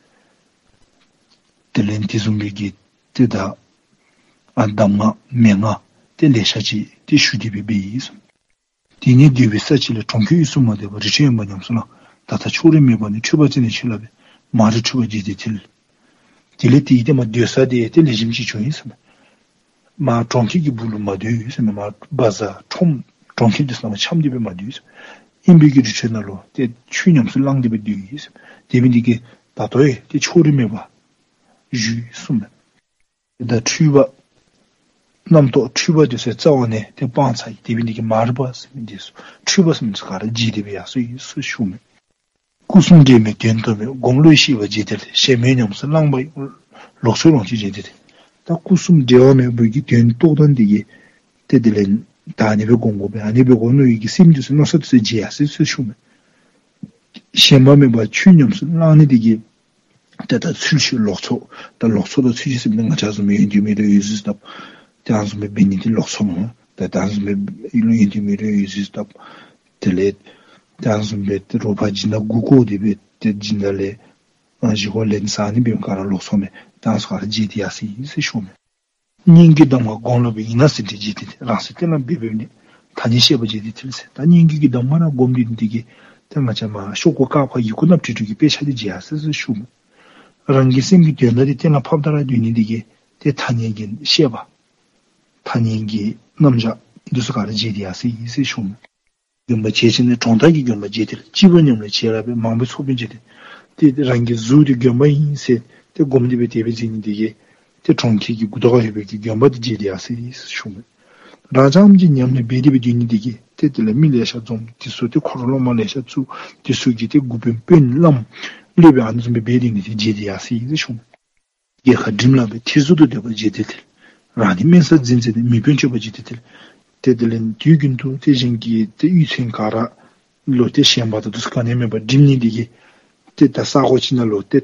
དེ་ལས་དེ་བཟུམ་སྦེ་གི་ཏེ་ད་ཨ་གདམས་ངག་མན་ངག་ཏེ་ལེ་ཤ་ཅིག་ཏེ་ཞུ་སྟེ་སྦེ་འབད་ཡི་གསུངས། དེ་ནས་སྡོད་པའི་ས་གཅིག་ལས། གྲོང་ཁྱེར་དབུས་སུ་མ་བསྡད་པར། རི་ཁྲོད་ཡངས་པ་ཉམས་སུ་བླངས། ད་ལྟ་ཕྱོགས་རིས་མེད་པ་ནས། ཁྲོས་པ་རྩད་ནས་ཆོད་ལ་བས། མ་རིག་འཁྲུལ་པ་བརྗེད་དེ་ཐལ། དེ་ལས་དེའི་རྟིང་མ་སྡོད་ས་དེ་ཏེ་ལེགས་ཤོམ་ཅིག་བྱུང་ཡི་ཟེར་མས། མར་གྲོང་ཁྱེར་གྱི་སྦུག་ལུ་མ་སྡོད་ཡི་ཟེར་མས། མར་བ་ཛར་ཁྲོམ་གྲོང་ཁྱེར་དེ་ཚུ་ནང་འཁྱམས་ཏེ་སྦེ་མ་སྡོད་ཡི་ཟེར་མས། དབེན་པའི་གི་རི་ཁྲོད་ནང་ལུ་ཏེ་ཆོས་ཉམས་སུ་བླངས་ཏེ་སྦེ་སྡོད་ཡི་ཟེར་མས། དེ་འབད་ནི་དེ་གིས་ད་ལྟོ་ཡང་ཏེ་ཕྱོགས་རིས་མེད་པར་བཞུགས་གསུངས་མས། ད་འཁྲུལ་པ་རྣམ་རྟོག་འཁྲུལ་པ་དེ་ཚུ་རྩ་བ་ནས་ཏེ་སྤངས་ཚར་ཡི། དེ་འབད་ནི་དེ་གིས་མ་རིག་པ་ཟེར་མི་དེ་ཚུ་འཁྲུལ་པ་ཟེར་མི་དེ་ཚུ་ག་ར་བརྗེད་དེ་སྦེ་ཡར་སོ་ཡི་ཟེར་ཞུ་མས། སྐུ་གསུམ་འབྲེལ་མེད་དོན་རྟོགས་མེད། སྒོམ་བློའི་ཤེས་པ་བརྗེད་དེ་ཐལ། ཞེན་མེད་ཉམས་སུ་བླངས་པ་ཡིས། ལོག་འཚོའི་ལོངས་སྤྱོད་བརྗེད་དེ་ཐལ། ད་སྐུ་གསུམ་འབྲེལ་བ་མེད་པའི་གི་དོན་རྟོགས་ཐངས་དེ་གིས་ཏེ་དེ་ལས་ད་ཨ་ནི་སྦེ་སྒོམ་དགོ་པས། ཨ་ནི་སྦེ་སྒོམ་ནུག་ཡི་གི་སེམས་དེ་ཚུ་མནོ་ས་དེ་ཚུ་བརྗེད་ཡར་སོ་ཡི་ཟེར་ཞུ་མས། ཞེན་པ་མེད་པར་ཆོས་ཉམས་སུ་བླངས་ནི་དེ་གིས་ཏེ་ད་ཚུལ་འཆོས་ལོག་འཚོ། ད་ལོག་འཚོ་དང་ཚུལ་འཆོས་ཟེར་མི་ང་བཅས་བཟུམ་སྦེ་ཡོན་ཏན་མི་འདྲཝ་ཡོད་ཚུལ་བཏབ། ཏེ་ཨ་ནི་བཟུམ་སྦེ་འབད་ནི་དེ་ལོག་འཚོ་མས། ད་ད་ཨ་ནི་བཟུམ་སྦེ་ཡོན་ཏན་མི་འདྲཝ་ཡོད་ཚུལ་བཏབ། དེ་ལས་ད་ཨ་ནི་བཟུམ་སྦེ་ཏེ་རོགས་ཕར་སྦྱིན་བདག་མགུ་སྐོར་ཏེ་སྦེ་ཏེ་སྦྱིན་བདག་ལས་ཨ་བཞེས་སྒོ་ལེན་ས་ཨ་ནི་སྦེ་ག་ར་ལོག་འཚོ་མས། ད་ཨ་ནི་ཚུ་ག་ར་བརྗེད་དེ་ཡར་སོ་ཡི་ཟེར་ཞུ་མས། སྙན་བརྒྱུད་གདམས་ངག་སྒོམ་ལ་བས། ཡིན་ན་ཟིན་བྲིས་བརྗེད་དེ་ཐལ། རང་སེམས་གཏན་ལ་འབེབས་པའི་ཐ་སྙད་བཤད་པ་བརྗེད་དེ་ཐལ་ཟེར། ད་སྙན་བརྒྱུད་ཀྱི་གདམས་ངག་ར་སྒོམ་སྡོད་ནི་དེ་གིས་ཏེ་ང་བཅས་མར་ཤོག་གུ་ཀ་ཁ་ཡི་གུ་ནགཔོ་བྲིས་བྲིས་ཀྱི་དཔེ་ཆ་དེ་བརྗེད་ཡར་སོ་ཡི་ཟེར་ཞུ་མས། རང་གི་སེམས་ཀྱི་དོན་དག་དེ་གཏན་ལ་ཕབ་ད་ར་སྡོད་ནི་དེ་གིས་ཏེ་ཐ་སྙད་ཀྱི་བཤད་པ་ཐ་སྙད་ཀྱི་རྣམ་གཞག་འདི་ཚུ་ག་ར་བརྗེད་དེ་ཡར་སོ་ཡི་ཟེར་ཞུ་མས། དགོན་པ་བྱས་ཕྱིན་ནས་གྲོང་རྡལ་གྱི་དགོན་པ་བརྗེད་དེ་ཐལ། སྐྱིད་པ་ཉམས་ལེན་བྱས་ལ་བས། མང་པོའི་ཚོགས་དཔོན་བརྗེད་དེ་ཐལ། ཏེ་རང་གི་གཟུགས་དེ་དགོན་པ་ཨིན་ཟེར་ཏེ་སྒོམ་སྟེ་སྦེ་དེ་སྦེ་འཛིན་ནི་དེ་གིས་ཏེ་གྲོང་ཁྱེར་གྱི་མགུ་ཏོ་ཁར་ཡོད་པའི་གི་དགོན་པ་དེ་བརྗེད་དེ་ཡར་སོ་ཡི་ཟེར་ཞུ་མས། རང་རྐྱངམ་གཅིག་ཉམས་ལེན་འབད་དེ་སྦེ་སྡོད་ནི་དེ་གིས་ཏེ་དེ་ལས་མི་ལེ་ཤ་འཛོམས། དེ་ཚུ་ཏེ་འཁོར་སློབ་མ་ལེ་ཤ་བཙུགས། དེ་ཚུ་གིས་ཏེ་འགོ་དཔོན་དཔོན་བླམ་སློབ་དཔོན་ཨ་ནི་བཟུམ་སྦེ་འབད་སྡོད་ནི་དེ་བརྗེད་དེ་ཡར་སོ་ཡི་ཟེར་ཞུ་མས། རྒྱལ་ཁ་འགྲིམ་ལ་བས། ཐེར་ཟུག་ཏུ་སྡོད་པ་བརྗེད་དེ་ཐལ། རང་ཉིད་དམན་ས་འཛིན་འཛིན་ཏེ་མི་དཔོན་སྤྱོད་པ་བརྗེད་དེ་ཐལ། ཏེ་དེ་ལས་དུས་རྒྱུན་དུ་ཏེ་གཞན་གྱི་ཏེ་གཡུས་ཚན་ག་ར་ལུ་ཏེ་ཞེན་པ་དང་དུས་ག་ནི་མེད་པར་འགྲིམ་ནི་དེ་གིས་ཏེ་ད་ས་གོ་ཅིག་ནང་ལུ་ཏེ་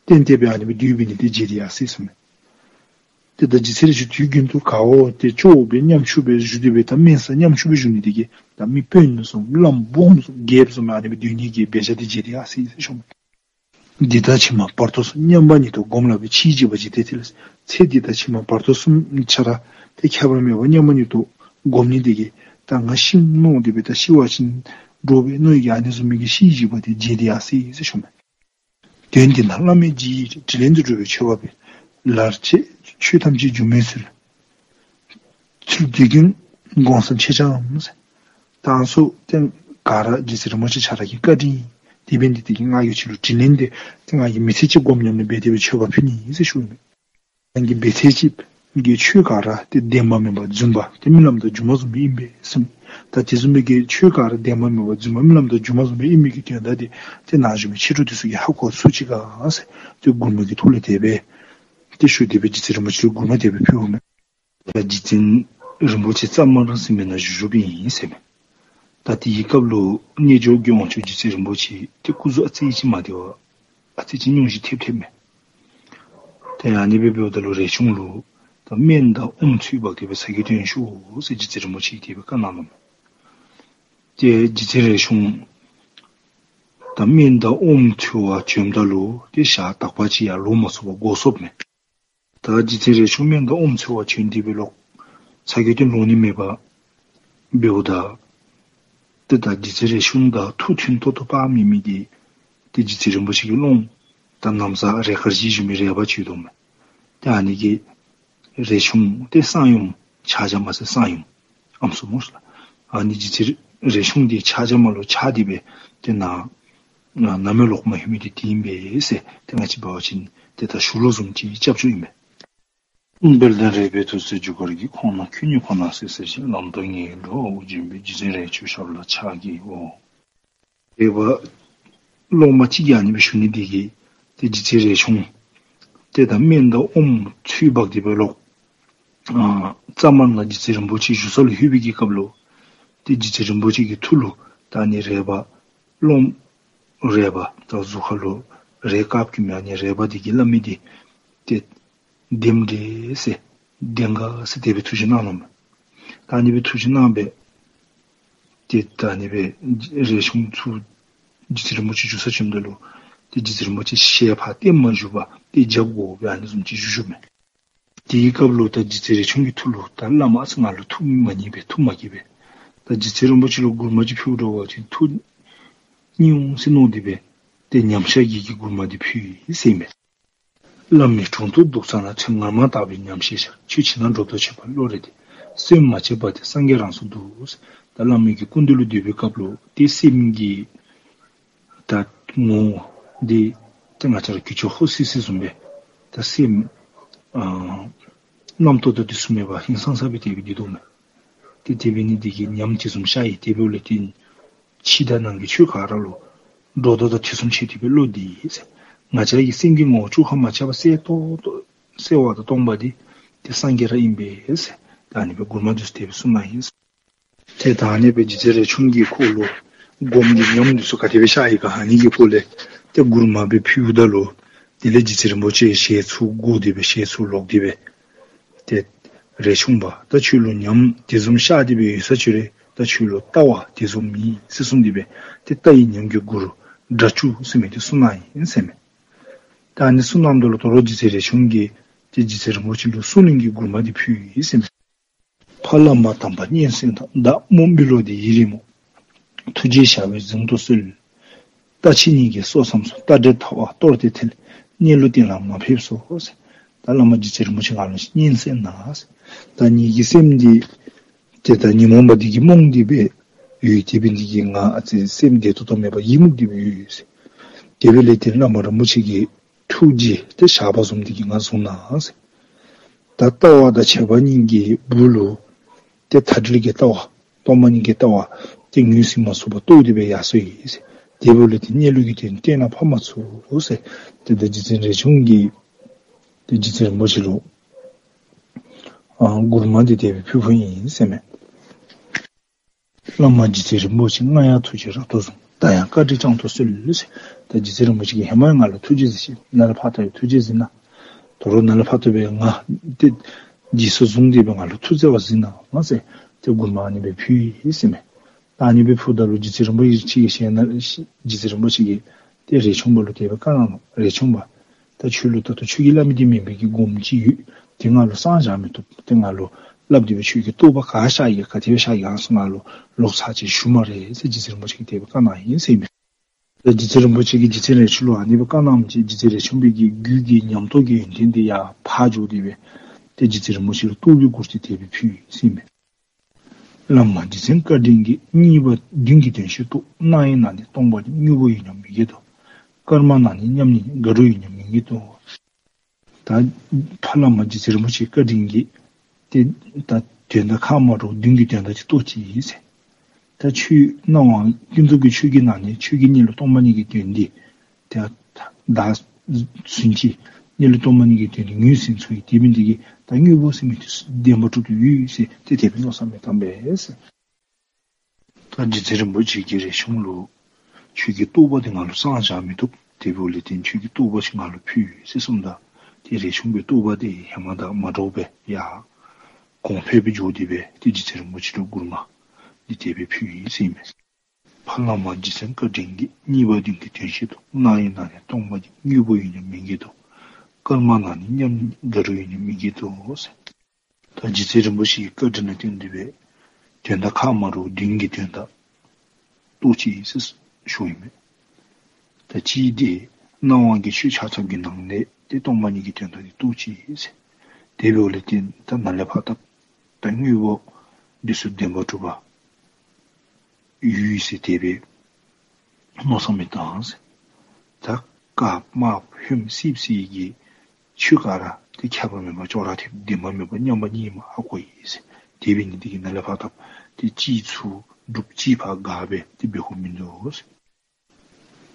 གཏན་གཏན་སྦེ་ཨ་ནི་སྦེ་སྡོད་པའི་ནི་དེ་བརྗེད་དེ་ཡར་སོ་ཡི་ཟེར་མས། ཏེ་ད་རྗེ་བཙུན་རས་ཆུང་དུས་རྒྱུན་དུ་ག་འོ་ཏེ་སྐྱོ་བོ་སྦེ་ཉམ་ཆུང་སྦེ་བཞུགས་ཏེ་སྦེ་ད་དམན་ས་ཉམ་ཆུང་སྦེ་བཞུགས་ནི་དེ་གིས་ད་མི་དཔོན་བཟུམ་བླམ་སྦོམ་བཟུམ་རྒྱལཔོ་བཟུམ་ཨ་ནི་སྦེ་སྡོད་ནི་གི་འབད་བཞག་དེ་བརྗེད་དེ་ཡར་སོ་ཡི་ཟེར་ཞུ་མས། འདི་དང་ཕྱི་མ་བར་དོ་གསུམ། མཉམ་པ་ཉིད་དུ་བསྒོམས་ལ་བས། ཕྱིའི་འཇིགས་པ་བརྗེད་དེ་ཐལ། ཚེ་འདི་དང་ཕྱི་མ་བར་དོ་གསུམ་ཆ་ར་ཏེ་ཁྱད་པར་མེད་པར་མཉམ་པ་ཉིད་དུ་བསྒོམ་ནི་དེ་གིས་ད་ང་ཤི་འོང་སྟེ་སྦེ་ད་ཤི་བ་ཅིན་འདྲོག་པས་མནོ་ཡི་གི་ཨ་ནི་བཟུམ་མའི་གི་ཕྱིའི་འཇིགས་པ་དེ་བརྗེད་དེ་ཡར་སོ་ཡི་ཟེར་ཞུ་མས། དོན་དེ་ནི་བླ་མའི་རྗེས་དྲིན་ལན་དུ་འགྲོ་བའི་མཆོད་པ་སྦེ། ལར་ཆད་ཆོས་ཐམས་ཅད་སྒྱུ་མའི་ཚུལ། ཚུལ་དེ་ཀུན་དགོངས་སམ་ཆེ་ཆུང་ཟེར། ད་ཨ་ནི་ཚུ་ཏེ་ག་ར་རྗེ་བཙུན་རིན་པོ་ཆེ་ཁྱོད་ར་གི་བཀའ་དྲིན་ཨིན། དེ་འབད་ནི་འདི་ཏེ་ང་གིས་ཁྱོད་ལུ་དྲིན་ལན་འདི་ཏེ་ང་གིས་མི་ཚེ་གཅིག་སྒོམ་ཉམས་ལེན་འབད་དེ་སྦེ་མཆོད་པ་ཕུལ་ནི་ཨིན་ཟེར་ཞུཝ་མས། ང་གིས་འབད་ཚེ་གཅིག་གི་ཆོས་ག་ར་ཏེ་བདེན་པ་མེན་པ་རྫུན་པ་ཏེ་རྨི་ལམ་དང་སྒྱུ་མ་བཟུམ་སྦེ་ཨིན་པས་ཟེར་མས། ད་དེ་བཟུམ་མའི་གི་ཆོས་ག་ར་བདེན་པ་མེན་པ་རྫུན་པ་རྨི་ལམ་དང་སྒྱུ་མ་བཟུམ་སྦེ་ཨིན་མི་གི་དོན་དག་འདི་ཏེ་ནཱ་བཞུགས་མི་མཆེད་གྲོགས་འདི་ཚུ་གིས་ཧ་གོ་ཚུགས་ཅི་ག་ཟེར་ཏེ་མགུར་མ་གི་ཐོག་ལས་དེ་སྦེ་ཏེ་ཞུ་སྟེ་སྦེ་རྗེ་བཙུན་རིན་པོ་ཆེ་ལུ་མགུར་མ་དེ་སྦེ་ཕུལཝ་མས། ད་རྗེ་བཙུན་རིན་པོ་ཆེ་རྩ་དམར་ཟེར་མི་ནང་བཞུགས་བཞུགསཔ་ཨིན་ཟེར་མས། ད་དེའི་སྐབས་ལུ་རྣལ་འབྱོར་གྱི་དབང་ཕྱུག་རྗེ་བཙུན་རིན་པོ་ཆེ་ཏེ་སྐུ་གཟུགས་ཨ་ཙི་ཅིག་མ་བདེ་བར་ཨ་ཙི་ཅིག་སྙུང་གཞི་ཐེབས་ཐེབས་མས། ཏེ་ཨ་ནི་སྦེ་འབདཝ་ད་ལུ་རས་ཆུང་ལུ་ད་སྨན་དང་ཨོམ་ཚུ་འབག་སྟེ་སྦེ་ཚ་གྱང་སྟོན་ཤོག་ཟེར་རྗེ་བཙུན་རིན་པོ་ཆེ་གིས་དེ་སྦེ་བཀའ་གནང་ནུག། ཏེ་རྗེ་བཙུན་རས་ཆུང་ད་སྨན་དང་ཨོམ་འཚོལ་བར་བྱོནམ་ད་ལུ་ཏེ་ཞག་དག་པ་ཅིག་ཡང་ལོག་མ་ཚུགས་པར་འགོར་སོཔ་མས། ད་རྗེ་བཙུན་རས་ཆུང་སྨན་དང་ཨོམ་འཚོལ་བར་བྱོན་ཏེ་སྦེ་ལོག་ཚ་གྱང་སྟོན་ལོག་ནི་མེད་པར་འབདཝ་ད་ཏེ་ད་རྗེ་བཙུན་རས་ཆུང་དང་ཐུགས་མཐུན་ཏོག་ཏོ་སྤང་མི་མི་འདི་ཏེ་རྗེ་བཙུན་རིན་པོ་ཆེ་གི་སློབམ་ད་ན་བཟའ་རས་དཀར་གྱི་བཞུགས་མི་རས་པ་ཅིག་འདུག་མས། ཏེ་ཨ་ནི་གིས་རས་ཆུང་ཏེ་གསང་ཡུམ་ཕྱག་རྒྱ་མ་ཟེར་གསང་ཡུམ་ཨམ་སྲུ་སྨོ་ཟེར་ལགས། ཨ་ནི་རྗེ་བཙུན་རས་ཆུང་འདི་ཕྱག་རྒྱ་མ་ལུ་ཆགས་ཏེ་སྦེ་ཏེ་ནཱ་ནམ་ཡང་ལོག་མ་ལྷོད་མི་འདི་དེ་ཨིན་པས་ཟེར་ཏེ་ང་བཅས་འབད་བ་ཅིན་ཏེ་ད་ཞུ་ལོ་བཟུམ་ཅིག་རྐྱབ་བཅུག་ཨིན་པས། དཔལ་ལྡན་རས་པའི་ཐུགས་སྲས་རྒྱུ་སྐར་གྱི། ཁོང་རྣམས་ཁྱོད་ཉིད་ཁོ་ན་བསྲེགས་ཟེར་ཞིང་། ལམ་དུ་ངེས་འགྲོ་དབུགས་འབྱིན་པའི། རྗེ་བཙུན་རས་ཆུང་ཞབས་ལ་ཕྱག་བགྱིའོ། རས་པ་སློབ་མ་ཅིག་གིས་ཨ་ནི་སྦེ་ཞུ་ནི་འདི་གིས་ཏེ་རྗེ་བཙུན་རས་ཆུང་ཏེ་ད་སྨན་དང་ཨོམ་ཚུ་འབག་སྟེ་སྦེ་ལོག་ཨ་རྩ་དམར་ནང་རྗེ་བཙུན་རིན་པོ་ཆེ་བཞུགས་ས་ལུ་ལྷོད་པའི་གི་སྐབས་ལུ་ཏེ་རྗེ་བཙུན་རིན་པོ་ཆེ་གི་ཐུགས་ལུ་ད་ཨ་ནི་རས་པ་སློབ་རས་པ་ད་གཟུགས་ཁ་ལུ་རས་དཀརཔོ་གྱོན་མི་ཨ་ནི་རས་པ་འདི་གིས་སླབ་མི་འདི་ཏེ་བདེན་འདྲས་ཟེར་བདེན་ག་ཟེར་དེ་སྦེ་ཐུགས་བཞེད་གནང་ནུག་མས། ད་ཨ་ནི་སྦེ་ཐུགས་བཞེད་གནང་སྦེ་ཏེ་ད་ཨ་ནི་སྦེ་རས་ཆུང་ཚུར་རྗེ་བཙུན་རིན་པོ་ཆེ་བཞུགས་ས་བྱོནམ་ད་ལུ་ཏེ་རྗེ་བཙུན་རིན་པོ་ཆེ་ཞལ་ཕར་བལྟ་མ་བཞུགས་པར་ཏེ་རྒྱབ་སྒོ་སྦེ་ཨ་ནི་བཟུམ་ཅིག་བཞུགས་བཞུགསཔ་མས། དེའི་སྐབས་ལུ་ད་རྗེ་བཙུན་རས་ཆུང་གི་ཐུགས་ལུ་ད་བླ་མ་ཨ་ཙི་ང་ལུ་ཐུགས་མ་མཉེས་པས་ཐུགས་མ་དགྱེས་པས། ད་རྗེ་བཙུན་རིན་པོ་ཆེ་ལུ་མགུར་མ་ཅིག་ཕུལ་འགྱོ་བ་ཅིན་ཐུགས་མཉེས་འོང་ཟེར་མནོ་སྟེ་སྦེ་ཏེ་ཉམས་བཞག་གི་གི་མགུར་མ་འདི་ཕུལ་ཡི་ཟེར་ཨིན་མས། བླ་མའི་དྲུང་དུ་འདུག་ཙམ་ན། ཚེ་སྔ་མ་དག་པའི་ཉམས་བཞེས་ཤར། ཆོས་བྱེད་ན་སྒྲོ་འདོགས་ཆད་པ་བློ་རེ་བདེ། སེམས་མ་བྱས་པ་དེ་སངས་རྒྱས་རང་སོར་འདུག་ཟེར། ད་བླ་མའི་གི་སྐུ་མདུན་ལུ་སྡོད་པའི་སྐབས་ལུ་ཏེ་སེམས་ཀྱི་ད་ངོ་བོ་འདི་ཏེ་ང་བཅས་ར་གྱོད་ཆོག་ཧོ་སི་སི་བཟུམ་སྦེ་ད་སེམས་ཨ་རྣམ་རྟོག་དང་དེ་ཚུ་མེད་པར་ཧིང་སངས་ས་སྦེ་དེ་སྦེ་སྡོད་དོ་མས། ཏེ་དེ་འབད་ནི་འདི་གིས་ཉམས་དེ་བཟུམ་ཤར་ཡི། དེ་འབདཝ་ལས་ཏེ་ཕྱི་དང་ནང་གི་ཆོས་ག་ར་ལུ་སྒྲོ་འདོགས་དང་ཐེ་ཚོམ་ཆད་དེ་སྦེ་བློ་བདེ་ཟེར། ང་བཅས་ཀྱི་སེམས་ཀྱི་ངོ་བོ་བཅོ་ཁ་མ་ཆག་པར་གསལ་ཏོག་ཏོ་གསལ་བ་དང་སྟོང་པ་འདི་ཏེ་སངས་རྒྱས་ར་ཨིན་པས་ཟེར། ད་ཨ་ནི་སྦེ་མགུར་མ་འདི་ཚུ་དེ་སྦེ་གསུངས་གནང་ཡི། ཏེ་ད་ཨ་ནི་སྦེ་རྗེ་བཙུན་རས་ཆུང་གི་ཁོ་ལུ་སྒོམ་གྱི་ཉམས་འདི་ཚུ་ག་དེ་སྦེ་ཤར་ཡི་ག་ཨ་ནི་གི་སྐོར་ལས་ཏེ་མགུར་མ་སྦེ་ཕུལཝ་ད་ལུ་དེ་ལས་རྗེ་བཙུན་རིན་པོ་ཆེ་ཞལ་ཚུར་བསྒོར་ཏེ་སྦེ་ཞལ་ཚུར་ལོག་སྟེ་སྦེ་ཏེ་རས་ཆུང་པ་ད་ཁྱོད་ལུ་ཉམས་དེ་བཟུམ་ཤར་ཏེ་སྦེ་ཡོད་ས་ཅིག་རུང་ད་ཁྱོད་ལུ་ལྟ་བ་དེ་བཟུམ་མེད་ཟེར་གསུངས་ཏེ་སྦེ་ཏེ་ལྟ་བའི་ཉམས་ཀྱི་མགུར་སྒྲ་བཅུ་ཟེར་མི་འདི་གསུངས་གནང་ཡི་ཟེར་མས། ད་ཨ་ནི་གསུངས་གནངམ་ད་ལུ་དོ་རུང་རྗེ་བཙུན་རས་ཆུང་གིས་ཏེ་རྗེ་བཙུན་རིན་པོ་ཆེ་ལུ་གསུང་གླེང་གི་མགུར་མ་འདི་ཕུལ་ཡི་ཟེར་མས། ཕ་བླ་མ་དམ་པ་སྙན་གསན་དང་། བདག་རྨོངས་པའི་བློ་འདི་ཡིད་རིང་མོ། ཐུགས་རྗེས་བྱ་བའི་གཟེངས་བསྟོད་གསོལ། ལྟ་ཕྱི་གཉིས་ཀྱི་སོ་མཚམས་སུ། ལྟ་འདྲེ་ཐལ་བ་གཏོར་ཏེ་ཐལ། གནས་ལུགས་གཏན་ལ་མ་ཕེབས་སོ་ཟེར། ད་བླ་མ་རྗེ་བཙུན་རིན་པོ་ཆེ་ང་ལུ་སྙན་གསན་གནང་ཟེར། ད་ངེ་གི་སེམས་འདི་ཏེ་ད་ཉོན་མོངས་པ་འདི་གིས་རྨོངས་ཏེ་སྦེ་ཡོད། དེ་འབད་ནི་འདི་གིས་ང་ཨ་ཙི་སེམས་བདེ་ཏོག་ཏོ་མེད་པར་ཡི་མུག་སྟེ་སྦེ་ཡོད་ཟེར། དེ་འབདཝ་ལས་ཏེ་བླ་མ་རིན་པོ་ཆེ་གི་ཐུགས་རྗེ་ཏེ་ཞགས་པ་བཟུམ་འདི་གིས་ང་བཟུང་གནང་ཟེར། ད་ལྟ་བ་དང་བྱེད་པ་གཉིས་ཀྱི་སྦུག་ལུ་ཏེ་མཐའ་བྲལ་གྱི་ལྟ་བ་སྟོང་པ་ཉིད་ཀྱི་ལྟ་བ་ཏེ་ངོས་ཟིན་མ་ཚུགས་པར་རྟོགས་ཏེ་སྦེ་ཡར་སོ་ཡི་ཟེར། དེ་འབདཝ་ལས་ཏེ་གནས་ལུགས་ཀྱི་དོན་གཏན་ལ་ཕབ་མ་ཚུགས་ཟེར། ཏེ་ད་རྗེ་བཙུན་རས་ཆུང་གིས་ཏེ་རྗེ་བཙུན་རིན་པོ་ཆེ་ལུ་ཨ་མགུར་མ་འདི་དེ་སྦེ་ཕུལ་ཕུལཝ་ཨིན་ཟེར་མས། བླ་མ་རྗེ་བཙུན་རིན་པོ་ཆེ། སྔར་ཡང་ཐུགས་རྗེས་རབ་ཏུ་བཟུང་། ད་ཡང་བཀའ་དྲིན་བསྐྱངས་སུ་གསོལ་ཟེར། ད་རྗེ་བཙུན་རིན་པོ་ཆེ་གིས་ཧེ་མ་ཡང་ང་ལུ་ཐུགས་རྗེས་གཟིགས་ཅི། ནཱ་ལས་ཕར་ད་ཡང་ཐུགས་རྗེས་གཟིགས་གནང་། དོ་རུང་ནཱ་ལས་ཕར་ད་སྦེ་ང་ཏེ་རྗེས་སུ་བཟུང་སྟེ་སྦེ་ང་ལུ་ཐུགས་བརྩེ་བ་གཟིགས་གནང་ཟེར་ཏེ་མགུར་མ་ཨ་ནི་སྦེ་ཕུལ་ཡི་ཟེར་མས། ད་ཨ་ནི་སྦེ་ཕུལཝ་ད་ལུ་རྗེ་བཙུན་རིན་པོ་ཆེ་གི་ཞལ་ནང་རྗེ་བཙུན་རིན་པོ་ཆེ་གིས་ཏེ་རས་ཆུང་པ་ལུ་དེ་སྦེ་བཀའ་གནང་ནུག། རས་ཆུང་པ། ད་ཁྱོད་ལུ་ད་ལྟོ་ཁྱོད་ཀྱིས་སླབ་མི་འདི་མེན་པའི་གི་སྒོམ་ཅིག་ཡོད། དེ་ང་ལུ་གསང་བཞག་མི་བཏུབ། དེ་ང་ལུ་སླབ་སྟེ་སྦེ་ཁྱོད་ཀྱི་རྟོགས་པ་ག་ཤར་ཡི་ག་དེ་སྦེ་ཤར་ཡི་ག་ཟེར་ང་ལུ་ལོག་ཚར་ཅིག་ཞུ་སྨ་རེ་ཟེར་རྗེ་བཙུན་རིན་པོ་ཆེ་གིས་དེ་སྦེ་བཀའ་གནང་ཡི་ཟེར་མས། ད་རྗེ་བཙུན་རིན་པོ་ཆེ་གིས་རྗེ་བཙུན་རས་ཆུང་ལུ་ཨ་ནི་སྦེ་བཀའ་གནངམ་ཅིག་རྗེ་བཙུན་རས་ཆུང་པའི་གི་རྒྱུད་ཀྱི་ཉམས་རྟོགས་ཀྱི་ཡོན་ཏན་དེ་ཡར་འཕར་འགྱོ་སྟེ་སྦེ་ཏེ་རྗེ་བཙུན་རིན་པོ་ཆེ་ལུ་རྟོགས་པའི་མགུར་དེ་དེ་སྦེ་ཕུལ་ཡི་ཟེར་ཨིན་མས། བླ་མ་རྗེ་བཙུན་བཀའ་དྲིན་གྱིས། གཉིས་པ་བདུན་གྱི་དོན་ཤེས་ཐུབ། སྣང་བའི་ནང་ནས་སྟོང་པ་ཉིད། དངོས་པོ་ཡོད་སྙམ་མི་བགྱིད་དོ། སྐར་མ་ནང་ནས་མཉམ་ཉིད་ཉིད། དགའ་སྤྲོ་ཡོད་སྙམ་མི་བགྱིད་དོ། ད་ཕར་བླ་མ་རྗེ་བཙུན་རིན་པོ་ཆེ་བཀའ་དྲིན་གྱིས་ཏེ་ད་དོན་དག་ཁ་མ་འདྲཝ་བདུན་གྱི་དོན་དག་ཅིག་རྟོགས་ཅི་ཟེར། ད་ཆོས་སྣང་བ་ཀུན་རྫོབ་ཀྱི་ཆོས་ཀྱི་ནང་ནས་ཆོས་ཀྱི་གཉིད་ལུ་སྟོང་པ་ཉིད་ཀྱི་དོན་འདི་ཏེ་བདག་བཟུམ་ཅིག་གཉིད་ལུ་སྟོང་པ་ཉིད་ཀྱི་དོན་འདི་ངོས་ཟིན་ཚུགས་ཡི། དེ་འབད་ནི་དེ་གིས་ད་དངོས་པོ་ཟེར་མི་དེ་བདེན་པར་གྲུབ་སྟེ་ཡོད་ཟེར་ཏེ་དེ་སྦེ་མནོ་བསམ་མི་བཏང་པས་ཟེར། ད་རྗེ་བཙུན་རིན་པོ་ཆེ་གིས་རས་ཆུང་ལུ་ཁྱོད་ཀྱི་རྟོགས་པ་འདི་ང་ལུ་གསང་བཞག་མི་བཏུབ། དེ་འབདཝ་ལས་བརྟེན་ཁྱོད་ཀྱི་རྟོགས་པ་ཅིག་ང་ལུ་ཕུལ་ཟེར་གསུངམ་ད་ཏེ་རས་ཆུང་པའི་རྟོགས་པ་དེ་ཧེ་མ་དང་མ་འདྲཝ་སྦེ་ཡར་གོང་འཕེལ་སྦེ་འགྱོ་སྟེ་སྦེ་ཏེ་རྗེ་བཙུན་རིན་པོ་ཆེ་ལུ་མགུར་མ་འདི་དེ་སྦེ་ཕུལ་ཡི་ཟེར་ཨིན་མས། ཕར་བླ་མ་རྗེ་བཙུན་བཀའ་དྲིན་གྱིས། གཉིས་པ་བདུན་གྱི་དོན་ཤེས་ཐུབ། སྣང་བའི་ནང་ནས་སྟོང་པ་ཉིད། དངོས་པོ་ཡོད་སྙམ་མི་བགྱིད་དོ། སྐར་མ་ནང་ནས་མཉམ་ཉིད་ཉིད། དགའ་སྤྲོ་ཡོད་སྙམ་མི་བགྱིད་དོ་ཟེར། ད་རྗེ་བཙུན་རིན་པོ་ཆེའི་བཀའ་དྲིན་ལུ་བརྟེན་ཏེ་སྦེ་དོན་དག་ཁ་མ་འདྲཝ་བདུན་གྱི་དོན་དག་རྟོགས་ཅི་ཟེར་ཞུཝ་ཨིན་མས། ད་གཅིག་འདི་སྣང་བ་གི་ཆོས་ཆ་ཁྱབ་ཀྱི་ནང་ལས་ཏེ་སྟོང་པ་ཉིད་ཀྱི་དོན་དག་འདི་རྟོགས་ཅི་ཟེར། དེ་འབདཝ་ལས་བརྟེན་ད་ནཱ་ལས་ཕར་ད་ད་དངོས་པོ་འདི་ཚུ་བདེན་པར་གྲུབ་པ་ཡོད་ཟེར་དེ་སྦེ་མནོ་བསམ་མི་བཏང་ཟེར། ད་དཀརཔོ་དམརཔོ་ཧོནམོ་སིབ་སིབ་ཀྱི་ཆོས་ག་ར་ཏེ་ཁྱད་པར་མེད་པར་ཅོག་ར་འཐདཔ་བདེན་པ་མེད་པ་མཉམ་པ་ཉིད་ཨིནམ་ཧ་གོ་ཡི་ཟེར། དེ་འབད་ནི་དེ་གིས་ནཱ་ལས་ཕར་ད་ཏེ་གཅིག་ཚུར་སྒྲུབ་གཅིག་ཕར་དགག་སྦེ་ཏེ་འབད་དགོཔ་མིན་འདུག་ཟེར།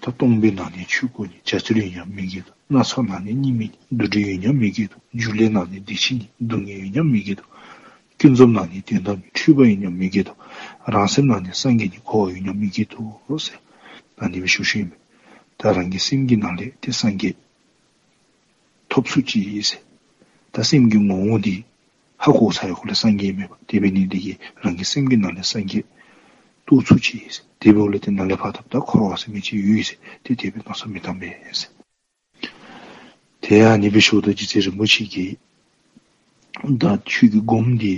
ད་སྟོང་པའི་ནང་ནས་ཆོས་སྐུ་ཉིད། བྱ་རྩོལ་ཡོད་སྙམ་མི་བགྱིད་དོ། སྣ་ཚོགས་ནང་ནས་གཉིས་མེད་ཉིད། འདུ་འབྲལ་ཡོད་སྙམ་མི་བགྱིད་དོ། འགྱུ་བ་ནང་ནས་བདེ་གཤེགས་ཉིད། སྡུག་བསྔལ་ཡོད་སྙམ་མི་བགྱིད་དོ། ཀུན་རྫོབ་ནང་ནས་དོན་དམ་ཉིད། འཁྲུལ་པ་ཡོད་སྙམ་མི་བགྱིད་དོ། རང་སེམས་ནང་ནས་སངས་རྒྱས་ཉིད། འཁོར་བ་ཡོད་སྙམ་མི་བགྱིད་དོ་ཟེར། ཨ་ནི་སྦེ་ཞུ་ཞུཝ་ཨིན་མས། ད་རང་གི་སེམས་ཀྱི་ནང་ལས་ཏེ་སངས་རྒྱས་ཐོབ་ཚུགས་ཅི་ཟེར། ད་སེམས་ཀྱི་ངོ་བོ་འདི་ཧ་གོ་ཚར་བའི་ཁར་ལས་སངས་རྒྱས་མེད་པ། དེ་འབད་ནི་དེ་གིས་རང་གི་སེམས་ཀྱི་ནང་ལས་སངས་རྒྱས་རྟོགས་ཚུགས་ཅི་ཟེར། དེ་འབདཝ་ལས་ཏེ་ནཱ་ལས་ཕར་ད་ད་འཁོར་བ་ཟེར་མི་ཅིག་ཡོད་ཟེར་ཏེ་དེ་སྦེ་མནོ་བསམ་མི་བཏང་པས་ཟེར། དེ་ཡང་ཨ་ནི་སྦེ་ཞུཝ་ད་རྗེ་བཙུན་རིན་པོ་ཆེ་གིས་ད་ཁྱོད་ཀྱི་སྒོམ་འདི་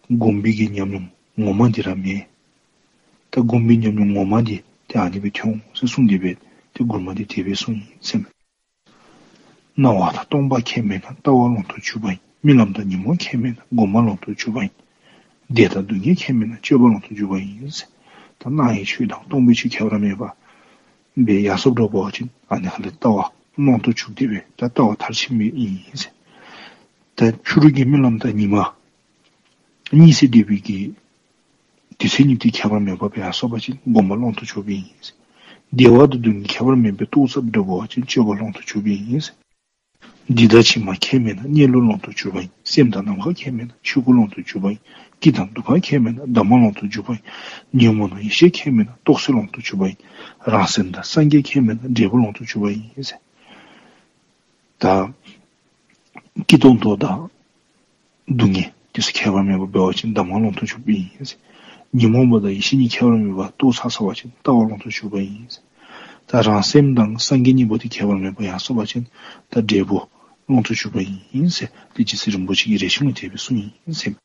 སྒོམ་པའི་གི་ཉམས་མྱོང་ངོ་མ་འདི་ར་མེན། ད་སྒོམ་པའི་ཉམས་མྱོང་ངོ་མ་འདི་ཏེ་ཨ་ནི་སྦེ་ཐོན་འོང་ཟེར་གསུངས་ཏེ་སྦེ་ཏེ་མགུར་མ་འདི་དེ་སྦེ་གསུངས་ཡི་ཟེར་མས། སྣང་བ་དང་སྟོང་པ་ཁྱད་མེད་ན། ལྟ་བ་ལོང་དུ་གྱུར་པ་ཡིན། རྨི་ལམ་དང་ཉོན་མོངས་ཁྱད་མེད་ན། སྒོམ་པ་ལོང་དུ་གྱུར་པ་ཡིན། བདེ་དང་སྡུག་བསྔལ་ཁྱད་མེད་ན། སྤྱོད་པ་ལོང་དུ་གྱུར་པ་ཡིན་ཟེར། ད་སྣང་བའི་ཆོས་དང་སྟོང་པའི་ཆོས་ཁྱད་པར་མེད་པ་སྦེ་ཡར་སོཔ་འདྲ་བ་ཅིན་ཨ་ནི་ཁ་ལས་ལྟ་བ་ལོང་དུ་གྱུར་ཏེ་སྦེ་ད་ལྟ་བ་མཐར་ཕྱིན་མི་ཨིན་ཟེར། ད་ཕྱི་རུ་གི་རྨི་ལམ་དང་ཉི་མ་གཉིད་སད་སྡོད་པའི་གི་དུས་ཚོད་གཉིས་དེ་ཁྱད་པར་མེད་པ་སྦེ་ཡར་སོ་བ་ཅིན་སྒོམ་པ་ལོང་དུ་གྱུར་པ་ཨིན་ཟེར། བདེ་བ་དང་སྡུག་བསྔལ་ཁྱད་པར་མེད་པའི་རྟོགས་ཚུགསཔ་འདྲ་བ་ཅིན་སྤྱོད་པ་ལོང་དུ་གྱུར་པ་ཨིན་ཟེར། འདི་དང་ཕྱི་མ་ཁྱད་མེད་ན། གནས་ལུགས་ལོང་དུ་གྱུར་པ་ཡིན། སེམས་དང་ནམ་མཁའ་ཁྱད་མེད་ན། ཆོས་སྐུ་ལོང་དུ་གྱུར་པ་ཡིན། སྐྱིད་དང་སྡུག་བ་ཁྱད་མེད་ན། གདམས་ངག་ལོང་དུ་གྱུར་པ་ཡིན། ཉོན་མོངས་དང་ཡེ་ཤེས་ཁྱད་མེད་ན། རྟོག་ཚོགས་ལོང་དུ་གྱུར་པ་ཡིན། རང་སེམས་དང་སངས་རྒྱས་ཁྱད་མེད་ན། འབྲས་བུ་ལོང་དུ་གྱུར་པ་ཡིན་ཟེར། ད་སྐྱིད་ཏོང་ཏོ་དང་སྡུག་བསྔལ་དེ་ཚུ་ཁྱད་པར་མེད་པ་འབད་བ་ཅིན་གདམས་ངག་ལོང་དུ་གྱུར་པ་ཨིན་ཟེར། ཉོན་མོངས་པ་དང་ཡེ་ཤེས་གཉིས་ཁྱད་པར་མེད་པ་རྟོགས་ཚར་སོ་བ་ཅིན་ལྟ་བ་ལོང་དུ་གྱུར་པ་ཨིན་ཟེར། ད་རང་སེམས་དང་སངས་རྒྱས་གཉིས་པོ་དེ་ཁྱད་པར་མེད་པ་ཡར་སོ་བ་ཅིན་ད་འབྲས་བུ་ལོང་དུ་གྱུར་པ་ཨིན་ཟེར། དེ་རྗེ་བཙུན་རིན་པོ་ཆེ་གིས་རས་ཆུང་ལུ་དེ་སྦེ་གསུངས་ཡི་ཟེར།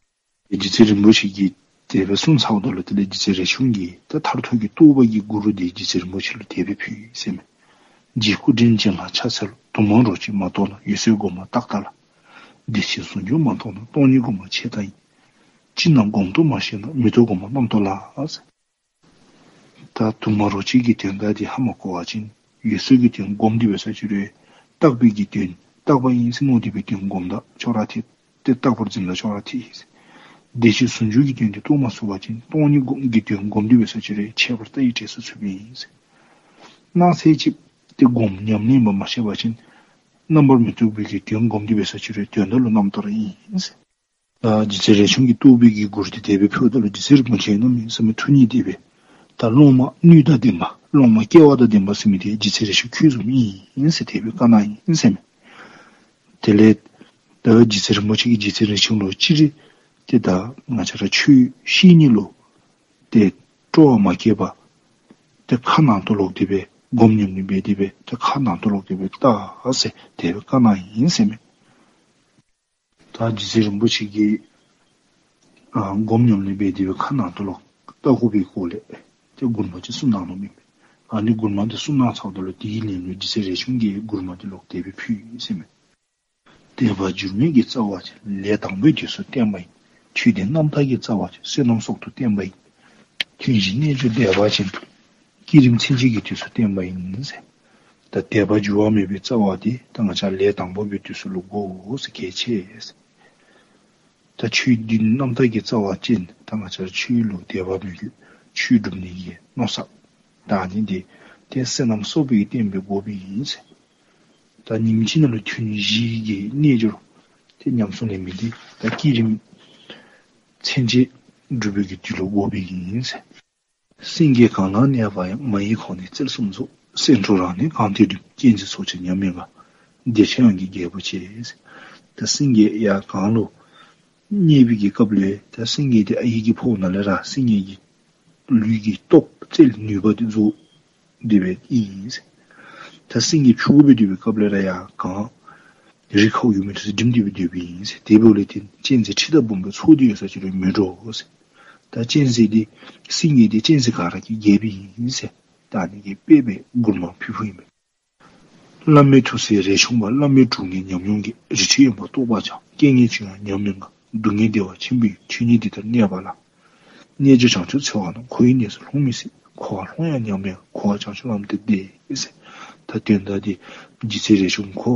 རྗེ་བཙུན་རིན་པོ་ཆེ་གིས་དེ་སྦེ་གསུངས་ཚརཝ་ད་ལུ་དེ་ལས་རྗེ་བཙུན་རས་ཆུང་གིས་ད་མཐར་ཐུག་གི་རྟོགས་པ་གི་མགུར་འདི་རྗེ་བཙུན་རིན་པོ་ཆེ་ལུ་དེ་སྦེ་ཕུལ་ཡི་ཟེར་མས། རྗེ་སྐུ་དྲིན་ཅན་ལ་ཕྱག་འཚལ་ལོ། དུ་མ་རོ་གཅིག་མ་གཏོགས་ན། འོད་གསལ་སྒོམ་པ་རྟག་ལྟ་ལ། བདེ་གཤེགས་ཟུང་འཇུག་མ་མཐོང་ན། སྟོང་ཉིད་སྒོམ་པ་ཆེ་ལྟ་ཡིན། ཅི་རྣམས་སྒོམ་དུ་མ་ཤེས་ན། མི་རྟོག་སྒོམ་པ་རྣམ་རྟོག་ལ། ད་དུ་མ་རོ་གཅིག་གི་དོན་དག་འདི་ཧ་མ་གོ་བ་ཅིན་འོད་གསལ་གྱི་དོན་སྒོམ་སྟེ་འབད་ས་ཅིག་རུང་རྟག་པའི་གི་དོན་རྟག་པ་ཨིན་ཟེར་མནོ་སྟེ་འབད་དོན་སྒོམ་ད་ཅོག་ར་འཐད། ཏེ་རྟག་པར་འཛིན་ད་ཅོག་ར་འཐད་ཡི་ཟེར། བདེ་གཤེགས་ཟུང་འཇུག་གི་དོན་འདི་རྟོགས་མ་ཚུགས་པ་ཅིན་སྟོང་ཉིད་སྒོམ་གྱི་དོན་སྒོམ་སྟེ་འབད་ས་ཅིག་རུང་ཁྱད་པར་ལྟ་བའི་འབྲས་སུ་ཚུད་པའི་ཨིན་ཟེར། སྣང་ཚད་ཅིག་ཏེ་སྒོམ་ཉམས་ལེན་པ་མ་ཤེས་པ་ཅིན་རྣམ་པར་མི་རྟོག་པའི་གི་དོན་སྒོམ་སྟེ་འབད་ས་ཅིག་རུང་དོན་དག་ལུ་རྣམ་རྟོག་ར་ཨིན་ཟེར། ད་རྗེ་བཙུན་རས་ཆུང་གིས་རྟོགས་པའི་གི་མགུར་འདི་དེ་སྦེ་ཕུལཝ་ད་ལུ་རྗེ་བཙུན་རིན་པོ་ཆེ་གནམ་མེད་ས་མེད་ཐུགས་མཉེས་ཏེ་སྦེ་ད་སློབ་མ་སྣོད་དང་ལྡན་པ་སློབ་མ་སྐལ་བ་དང་ལྡན་པ་ཟེར་མི་འདི་རྗེ་བཙུན་རས་ཆུང་ཁྱོད་བཟུམ་ཨིན་ཟེར་དེ་སྦེ་བཀའ་གནང་ཡི་ཟེར་མས། དེ་ལས་ད་རྗེ་བཙུན་རིན་པོ་ཆེ་གིས་རྗེ་བཙུན་རས་ཆུང་ལུ་སྤྱིར་ཏེ་ད་ང་བཅས་ར་ཆོས་བཤད་ནི་ལུ་ཏེ་སྤྲོ་བ་མ་སྐྱེས་པར་ཏེ་ཁ་ནང་དུ་ལོག་སྟེ་སྦེ་སྒོམ་ཉམས་ལེན་འབད་དེ་སྦེ་ཏེ་ཁ་ནང་དུ་ལོག་སྟེ་སྦེ་བལྟ་ཟེར་དེ་སྦེ་བཀའ་གནང་ཡི་ཟེར་མས། ད་རྗེ་བཙུན་རིན་པོ་ཆེ་གིས་ཨ་སྒོམ་ཉམས་ལེན་འབད་དེ་སྦེ་ཁ་ནང་དུ་ལོག་བལྟ་དགོ་པའི་སྐོར་ལས་ཏེ་མགུར་མ་ཅིག་གསུངས་གནང་ནུག་མས། ཨ་ནི་མགུར་མ་འདི་གསུངས་གནང་ཚརཝ་ད་ལུ་དེའི་ལན་ལུ་རྗེ་བཙུན་རས་ཆུང་གིས་མགུར་མ་འདི་ལོག་དེ་སྦེ་ཕུལ་ཡི་ཟེར་མས། དད་པ་འགྱུར་མེད་ཀྱི་རྩ་བ་ཅན། ལས་དང་པོའི་དུས་སུ་བསྟན་པ་ཡིན། ཆོས་འདི་རྣམ་དག་གི་རྩ་བ་ཅན། བསོད་ནམས་སོགས་དུ་བསྟན་པ་ཡིན། ཐུན་བཞིའི་རྣལ་འབྱོར་དད་པ་ཅན། བསྐྱེད་རིམ་མཚན་བཅས་ཀྱི་དུས་སུ་བསྟན་པ་ཡིན་ཟེར། ད་དད་པ་འགྱུར་བ་མེད་པའི་རྩ་བ་འདི་ད་ང་བཅས་ལས་དང་པོ་པའི་དུས་སུ་ལུ་དགོ་ཟེར་གལ་ཆེ་ཟེར། ད་ཆོས་འདི་རྣམ་དག་གི་རྩ་བ་ཅན། ད་ང་བཅས་ཆོས་ལུ་དད་པ་མོས་གུས་ཆོས་སྒྲུབ་ནི་གི་མནོ་བསམ། ད་ཨ་ནི་འདི་ཏེ་བསོད་ནམས་གསོག་པའི་གི་བསྟན་པའི་དགོ་པའི་ཨིན་ཟེར། ད་ཉིནམ་གཅིག་ནང་ལུ་ཐུན་བཞི་གི་རྣལ་འབྱོར་ཏེ་ཉམས་སུ་ལེན་མི་འདི་ད་བསྐྱེད་རིམ་མཚན་བཅས་སྒྲུབ་པའི་གི་དུས་ལུ་དགོ་པའི་ཨིན་ཟེར། སེང་གེ་གངས་ལ་གནས་པ་ཡང་། མ་ཡི་ཁོག་ནས་རྩལ་གསུམ་རྫོགས། གསེར་འཕྲུལ་རང་གནས་གངས་ཏེ་འགྲིམ། སྤྱན་གཟིགས་ཚོགས་ཆེན་ཉམས་མེད་དགའ། བདེ་ཆེན་དབང་གི་རྒྱལ་པོ་ཆེ། ད་སེང་གེ་ཡར་གངས་ལུ་གནས་པའི་གི་སྐབས་ལུ་ད་སེང་གེ་འདི་ཨའི་གི་ཕོཝ་ནང་ལས་ར་སེང་གེ་གི་ལུས་ཀྱི་སྟོབས་རྩལ་ནུས་པ་འདི་རྫོགས་དེ་སྦེ་ཨིན་ཟེར། ད་སེང་གེ་ཕྱུགཔོ་སྦེ་སྡོད་པའི་སྐབས་ལས་ར་ཡར་གངས་རི་ཁ་ཡུ་མི་ཐུག་ས་འགྲིམ་སྟེ་སྦེ་སྡོདཔ་ཨིན་ཟེར། དེ་འབདཝ་ལས་ཏེ་གཅན་གཟན་ཁྲི་དང་འབུམ་པའི་ཚོགས་འདི་ཡོད་ས་ཅིག་ལུ་མི་འདྲོག་ཟེར། ད་གཅན་གཟན་འདི་སེང་གེ་འདི་གཅན་གཟན་ག་ར་གི་རྒྱལཔོ་ཨིན་ཟེར། ད་ཨ་ནི་གི་དཔེ་སྦེ་མགུར་མ་ཕུལ་ཕུལཝ་ཨིན་པས། བླ་མའི་ཐུགས་སྲས་རས་ཆུང་པ། བླ་མའི་དྲུང་ནས་ཉམས་མྱོང་རྒྱས། རི་ཁྲོད་དབེན་པར་རྟོགས་པ་འཆང་། རྐྱེན་ངན་བྱུང་ཡང་ཉམས་མེད་དགའ། སྡུག་བསྔལ་བདེ་བ་ཆེན་པོའི་ཆོས་ཉིད་འདི་ལྟར་གནས་པ་ལ། རྣལ་འབྱོར་བྱང་ཆུབ་འཚོལ་བ་ན། འཁོར་བའི་གནས་སུ་ལྷུང་མི་སྲིད། འཁོར་བ་ལྷུང་ཡང་ཉམས་མེད་དགའ། འཁོར་བ་བྱང་ཆུབ་ལམ་དེར་བདེ་ཟེར། ད་དོན་དག་འདི་རྗེ་བཙུན་རས་ཆུང་ཁོ་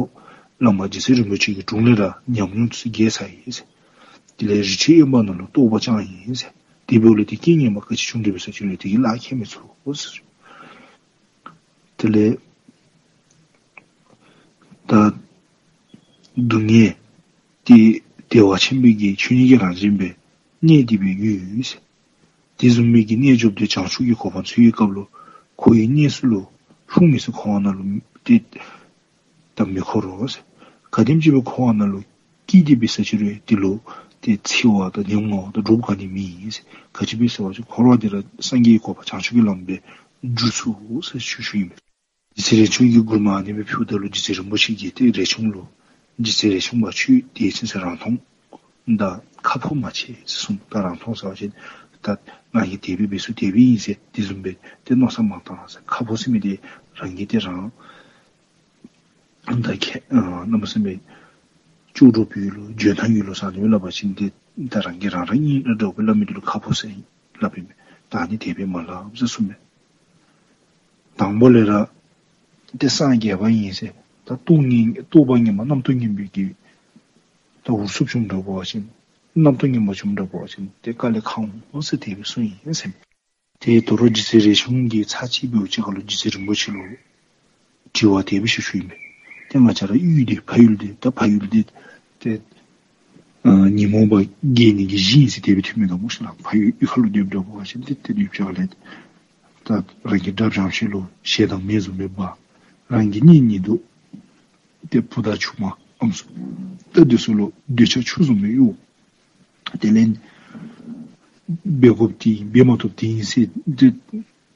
བླ་མ་རྗེ་བཙུན་རིན་པོ་ཆེ་གི་དྲུང་ལས་ར་ཉམས་མྱོང་ཚུ་རྒྱས་ཚར་ཡི་ཟེར། དེ་ལས་རི་ཁྲོད་དབེན་པ་ནང་ལུ་རྟོགས་པ་བཅངས་ཡི་ཟེར། དེ་འབདཝ་ལས་ཏེ་རྐྱེན་ངན་པ་ག་ཅི་བྱུང་དེ་འབད་ས་ཅིག་ལུ་དེ་གིས་ལ་ཁྱེར་མི་ཚུགས་ཟེར། དེ་ལས་ད་སྡུག་བསྔལ་དེ་བདེ་བ་ཆེན་པོའི་གི་ཆོས་ཉིད་ཀྱི་རང་བཞིན་སྦེ་གནས་ཏེ་སྦེ་ཡོད་ཟེར། དེ་བཟུམ་མའི་གི་རྣལ་འབྱོར་དེ་བྱང་ཆུབ་ཀྱི་གོ་འཕང་འཚོལ་བའི་སྐབས་ལུ་འཁོར་བའི་གནས་སུ་ལུ་ལྷུང་མི་སྲིད། འཁོར་བ་ནང་ལུ་ཏེ་ད་མི་འཁོར་རོ་ཟེར། ག་དེམ་ཅིག་སྦེ་འཁོར་བ་ནང་ལུ་སྐྱེས་ཏེ་འབད་ས་ཅིག་རུང་དེ་ལུ་ཏེ་འཚེ་བ་དང་ཉམ་ང་བ་དང་འདྲོག་ག་ནི་མེད་ཟེར། ག་ཅི་སྦེ་ཟེར་བ་ཅིན་འཁོར་བ་འདི་ར་སངས་རྒྱས་ཀྱི་གོ་འཕང་བྱང་ཆུབ་ཀྱི་ལམ་སྦེ་འགྱུར་ཚུགས་ཟེར་ཞུ་ཞུཝ་ཨིན་པས། རྗེ་བཙུན་རས་ཆུང་གིས་མགུར་མ་ཨ་ནི་སྦེ་ཕུལཝ་ད་ལུ་རྗེ་བཙུན་རིན་པོ་ཆེ་གིས་ཏེ་རས་ཆུང་ལུ་རྗེ་བཙུན་རས་ཆུང་པ་ཁྱོད་དེ་ཅིག་ཟེར་རང་མཐོང་དང་ཁ་ཕོ་མ་ཕྱེ་ཟེར་གསུངས། ད་རང་མཐོང་ཟེར་བ་ཅིན་ད་ང་གིས་དེ་སྦེ་འབད་ཚུགས་དེ་སྦེ་ཨིན་ཟེར་དེ་བཟུམ་སྦེ་ཏེ་མནོ་བསམ་མ་བཏང་ཟེར། ཁ་ཕོ་ཟེར་མི་འདི་རང་གིས་ཏེ་རང་ད་ཁྱེད་ཨ་གནམ་མེད་ས་མེད་ལྕོགས་གྲུབ་ཡོད་ལོ་འཇོན་ཐང་ཡོད་ལོ་ཟེར་ཨ་ནི་སྦེ་སླབ་པ་ཅིན་ཏེ་ད་རང་གིས་རང་རང་ཨིན་ར་འདྲཝ་སྦེ་སླབ་མི་འདི་ལུ་ཁ་ཕོ་ཟེར་སླབ་ཨིན་མས། ད་ཨ་ནི་དེ་སྦེ་མ་སླབ་ཟེར་གསུངས་མས། དང་པོ་ལས་ར་ཏེ་སངས་རྒྱས་པ་ཨིན་ཟེར། ད་རྟོགས་ངན་རྟོགས་པ་ངན་པ་རྣམ་རྟོག་ངན་པའི་གི་ད་འུ་ཚུགས་བྱུངམ་འདྲཝ་འབད་བ་ཅིན་རྣམ་རྟོག་ངན་པ་བྱུངམ་འདྲཝ་འབད་བ་ཅིན་ཏེ་དཀའ་ལས་ཁག་འོང་ཟེར་དེ་སྦེ་གསུངས་ཡི་ཟེར། ཏེ་དོ་རུང་རྗེ་བཙུན་རས་ཆུང་གིས་ཚར་གཅིག་འབདཝ་ཅིག་ཁར་ལུ་རྗེ་བཙུན་རིན་པོ་ཆེ་ལུ་དྲི་བ་དེ་སྦེ་ཞུ་ཞུཝ་ཨིན་པས། ཏེ་ང་བཅས་ར་གཡུལ་འདི་ཕ་ཡུལ་འདི་ད་ཕ་ཡུལ་འདི་ཏེ་ཨ་ཉོན་མོངས་པ་རྒྱས་ནི་གི་གཞི་ཨིན་ཟེར་དེ་སྦེ་ཐོན་མི་འདུག་སྨོ་ཤིག་ལགས། ཕ་ཡུལ་གཡུས་ཁ་ལུ་སྡོདཔ་འདྲཝ་འབད་བ་ཅིན་ཏེ་ཏེ་སྡོདཔ་ཅིག་ཁར་ལས་ད་རང་གི་དགྲ་བྱམས་ཤིང་ལུ་ཞེ་སྡང་མེད་བཟུམ་སྦེ་འབད། རང་གི་གཉེན་ཉེ་དུ་ཏེ་བུ་དང་ཆུང་མ་ཨམ་སྲུ་ད་འདི་ཚུ་ལུ་འདོད་ཆགས་ཆུ་བཟུམ་སྦེ་གཡོ། དེ་ལས་འབད་དགོཔ་འདི་ཨིན་འབད་མ་བཏུབ་འདི་ཨིན་ཟེར་ཏེ་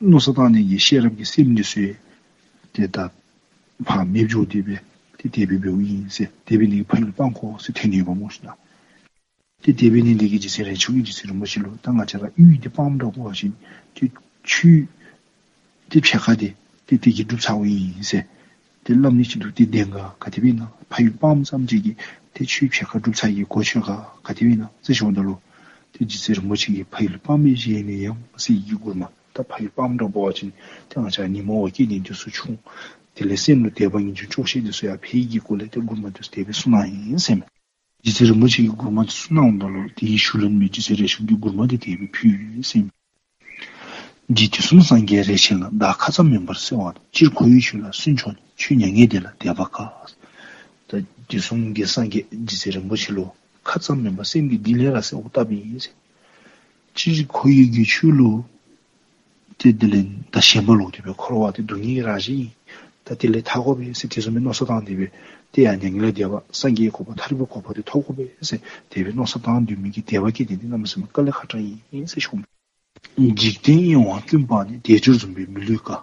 མནོ་བསམ་བཏང་ནི་གི་ཤེས་རབ་ཀྱི་སེམས་འདི་ཚུ་ཏེ་ད་ཕར་མེདཔ་འགྱོ་སྟེ་སྦེ་ཏེ་དེ་སྦེ་འབདཝ་ཨིན་ཟེར། དེ་འབད་ནི་གིས་ཕ་ཡུལ་སྤང་དགོ་ཟེར་ཐོན་ནི་ཡོདཔ་སྨོ་ཤིག་ལགས། ཏེ་དེ་འབད་ནི་འདི་གིས་རྗེ་བཙུན་རས་ཆུང་གིས་རྗེ་བཙུན་རིན་པོ་ཆེ་ལུ་ད་ང་བཅས་ར་གཡུས་འདི་སྤངམ་འདྲཝ་འབད་བ་ཅིན་ཏེ་ཆོས་ཏེ་ཕྱེད་ཀ་འདི་ཏེ་དེ་གིས་སྒྲུབ་ཚརཝ་ཨིན་ཟེར། ཏེ་སླབ་ནི་ཅིག་འདུག། ཏེ་བདེན་ག་ག་དེ་སྦེ་ཨིན་ན། ཕ་ཡུལ་སྤངམ་ཙམ་ཅིག་གིས་ཏེ་ཆོས་ཕྱེད་ཀ་སྒྲུབ་ཚར་ཡི་གོ་ཆོད་ག་ག་དེ་སྦེ་ཨིན་ན་ཟེར་ཞུཝ་ད་ལུ་ཏེ་རྗེ་བཙུན་རིན་པོ་ཆེ་གིས་ཕ་ཡུལ་སྤངས་པས་གཞན་མིན་ཡང་ཟེར་བའི་གི་མགུར་མ། ད་ཕ་ཡུལ་སྤངམ་འདྲཝ་འབད་བ་ཅིན་ཏེ་ང་བཅས་ཉོན་མོངས་པ་སྐྱེ་ནི་འདི་ཚུ་ཆུང་། དེ་ལས་སེམས་ལུ་དད་པ་ངེས་འབྱུང་སྐྱོ་ཤས་འདི་ཚུ་ཡང་འཕེལ་གྱི་སྐོར་ལས་ཏེ་མགུར་མ་འདི་ཚུ་དེ་སྦེ་གསུངས་གནང་ཡི་ཟེར་མས། རྗེ་བཙུན་རིན་པོ་ཆེ་གིས་མགུར་མ་འདི་གསུངས་གནངམ་ད་ལུ་དེའི་ཤུལ་ལས་མི་རྗེ་བཙུན་རས་ཆུང་གིས་མགུར་མ་འདི་དེ་སྦེ་ཕུལ་ཡི་ཟེར་མས། རྗེ་དུས་གསུམ་སངས་རྒྱས་རས་ཆེན་ལགས། བདག་ཁ་ཙམ་མིན་པར་གསོལ་བ་གདབ། སྤྱིར་འཁོར་བའི་ཆོས་ལ་སུན་འབྱིན་ནས། ཆོས་མྱ་ངན་འདས་ལ་དད་པ་དཀའ། ད་དུས་གསུམ་གྱི་སངས་རྒྱས་རྗེ་བཙུན་རིན་པོ་ཆེ་ལུ་ཁ་ཙམ་མེན་པར་སེམས་ཀྱི་གཏིང་ལས་ར་གསོལཝ་བཏབ་ཨིན་ཟེར། སྤྱིར་འཁོར་བའི་གི་ཆོས་ལུ་ཏེ་དེ་ལས་ད་ཞེན་པ་ལོག་སྟེ་སྦེ་འཁོར་བ་འདི་སྡུག་བསྔལ་གྱི་རང་བཞིན་ཨིན། ད་དེ་ལས་ཐར་དགོ་པས་ཟེར་དེ་བཟུམ་མའི་མནོ་བསམ་བཏང་སྟེ་སྦེ་ཏེ་ཡང་མྱ་ངན་ལས་འདས་པ་སངས་རྒྱས་གོ་འཕང་ཐར་པའི་གོ་འཕང་འདི་ཐོབ་དགོ་པས་ཟེར་དེ་སྦེ་མནོ་བསམ་བཏང་སྡོད་མི་གི་དད་པ་བསྐྱེད་དེ་འདི་གནམ་མེད་ས་མེད་དཀའ་ལས་ཁག་དྲགས་ཨིན་ཟེར་ཞུཝ་མས། འཇིག་རྟེན་གཡེང་བ་ཀུན་སྤངས་ནས། དལ་འབྱོར་བཟུམ་པའི་མི་ལུས་དཀའ།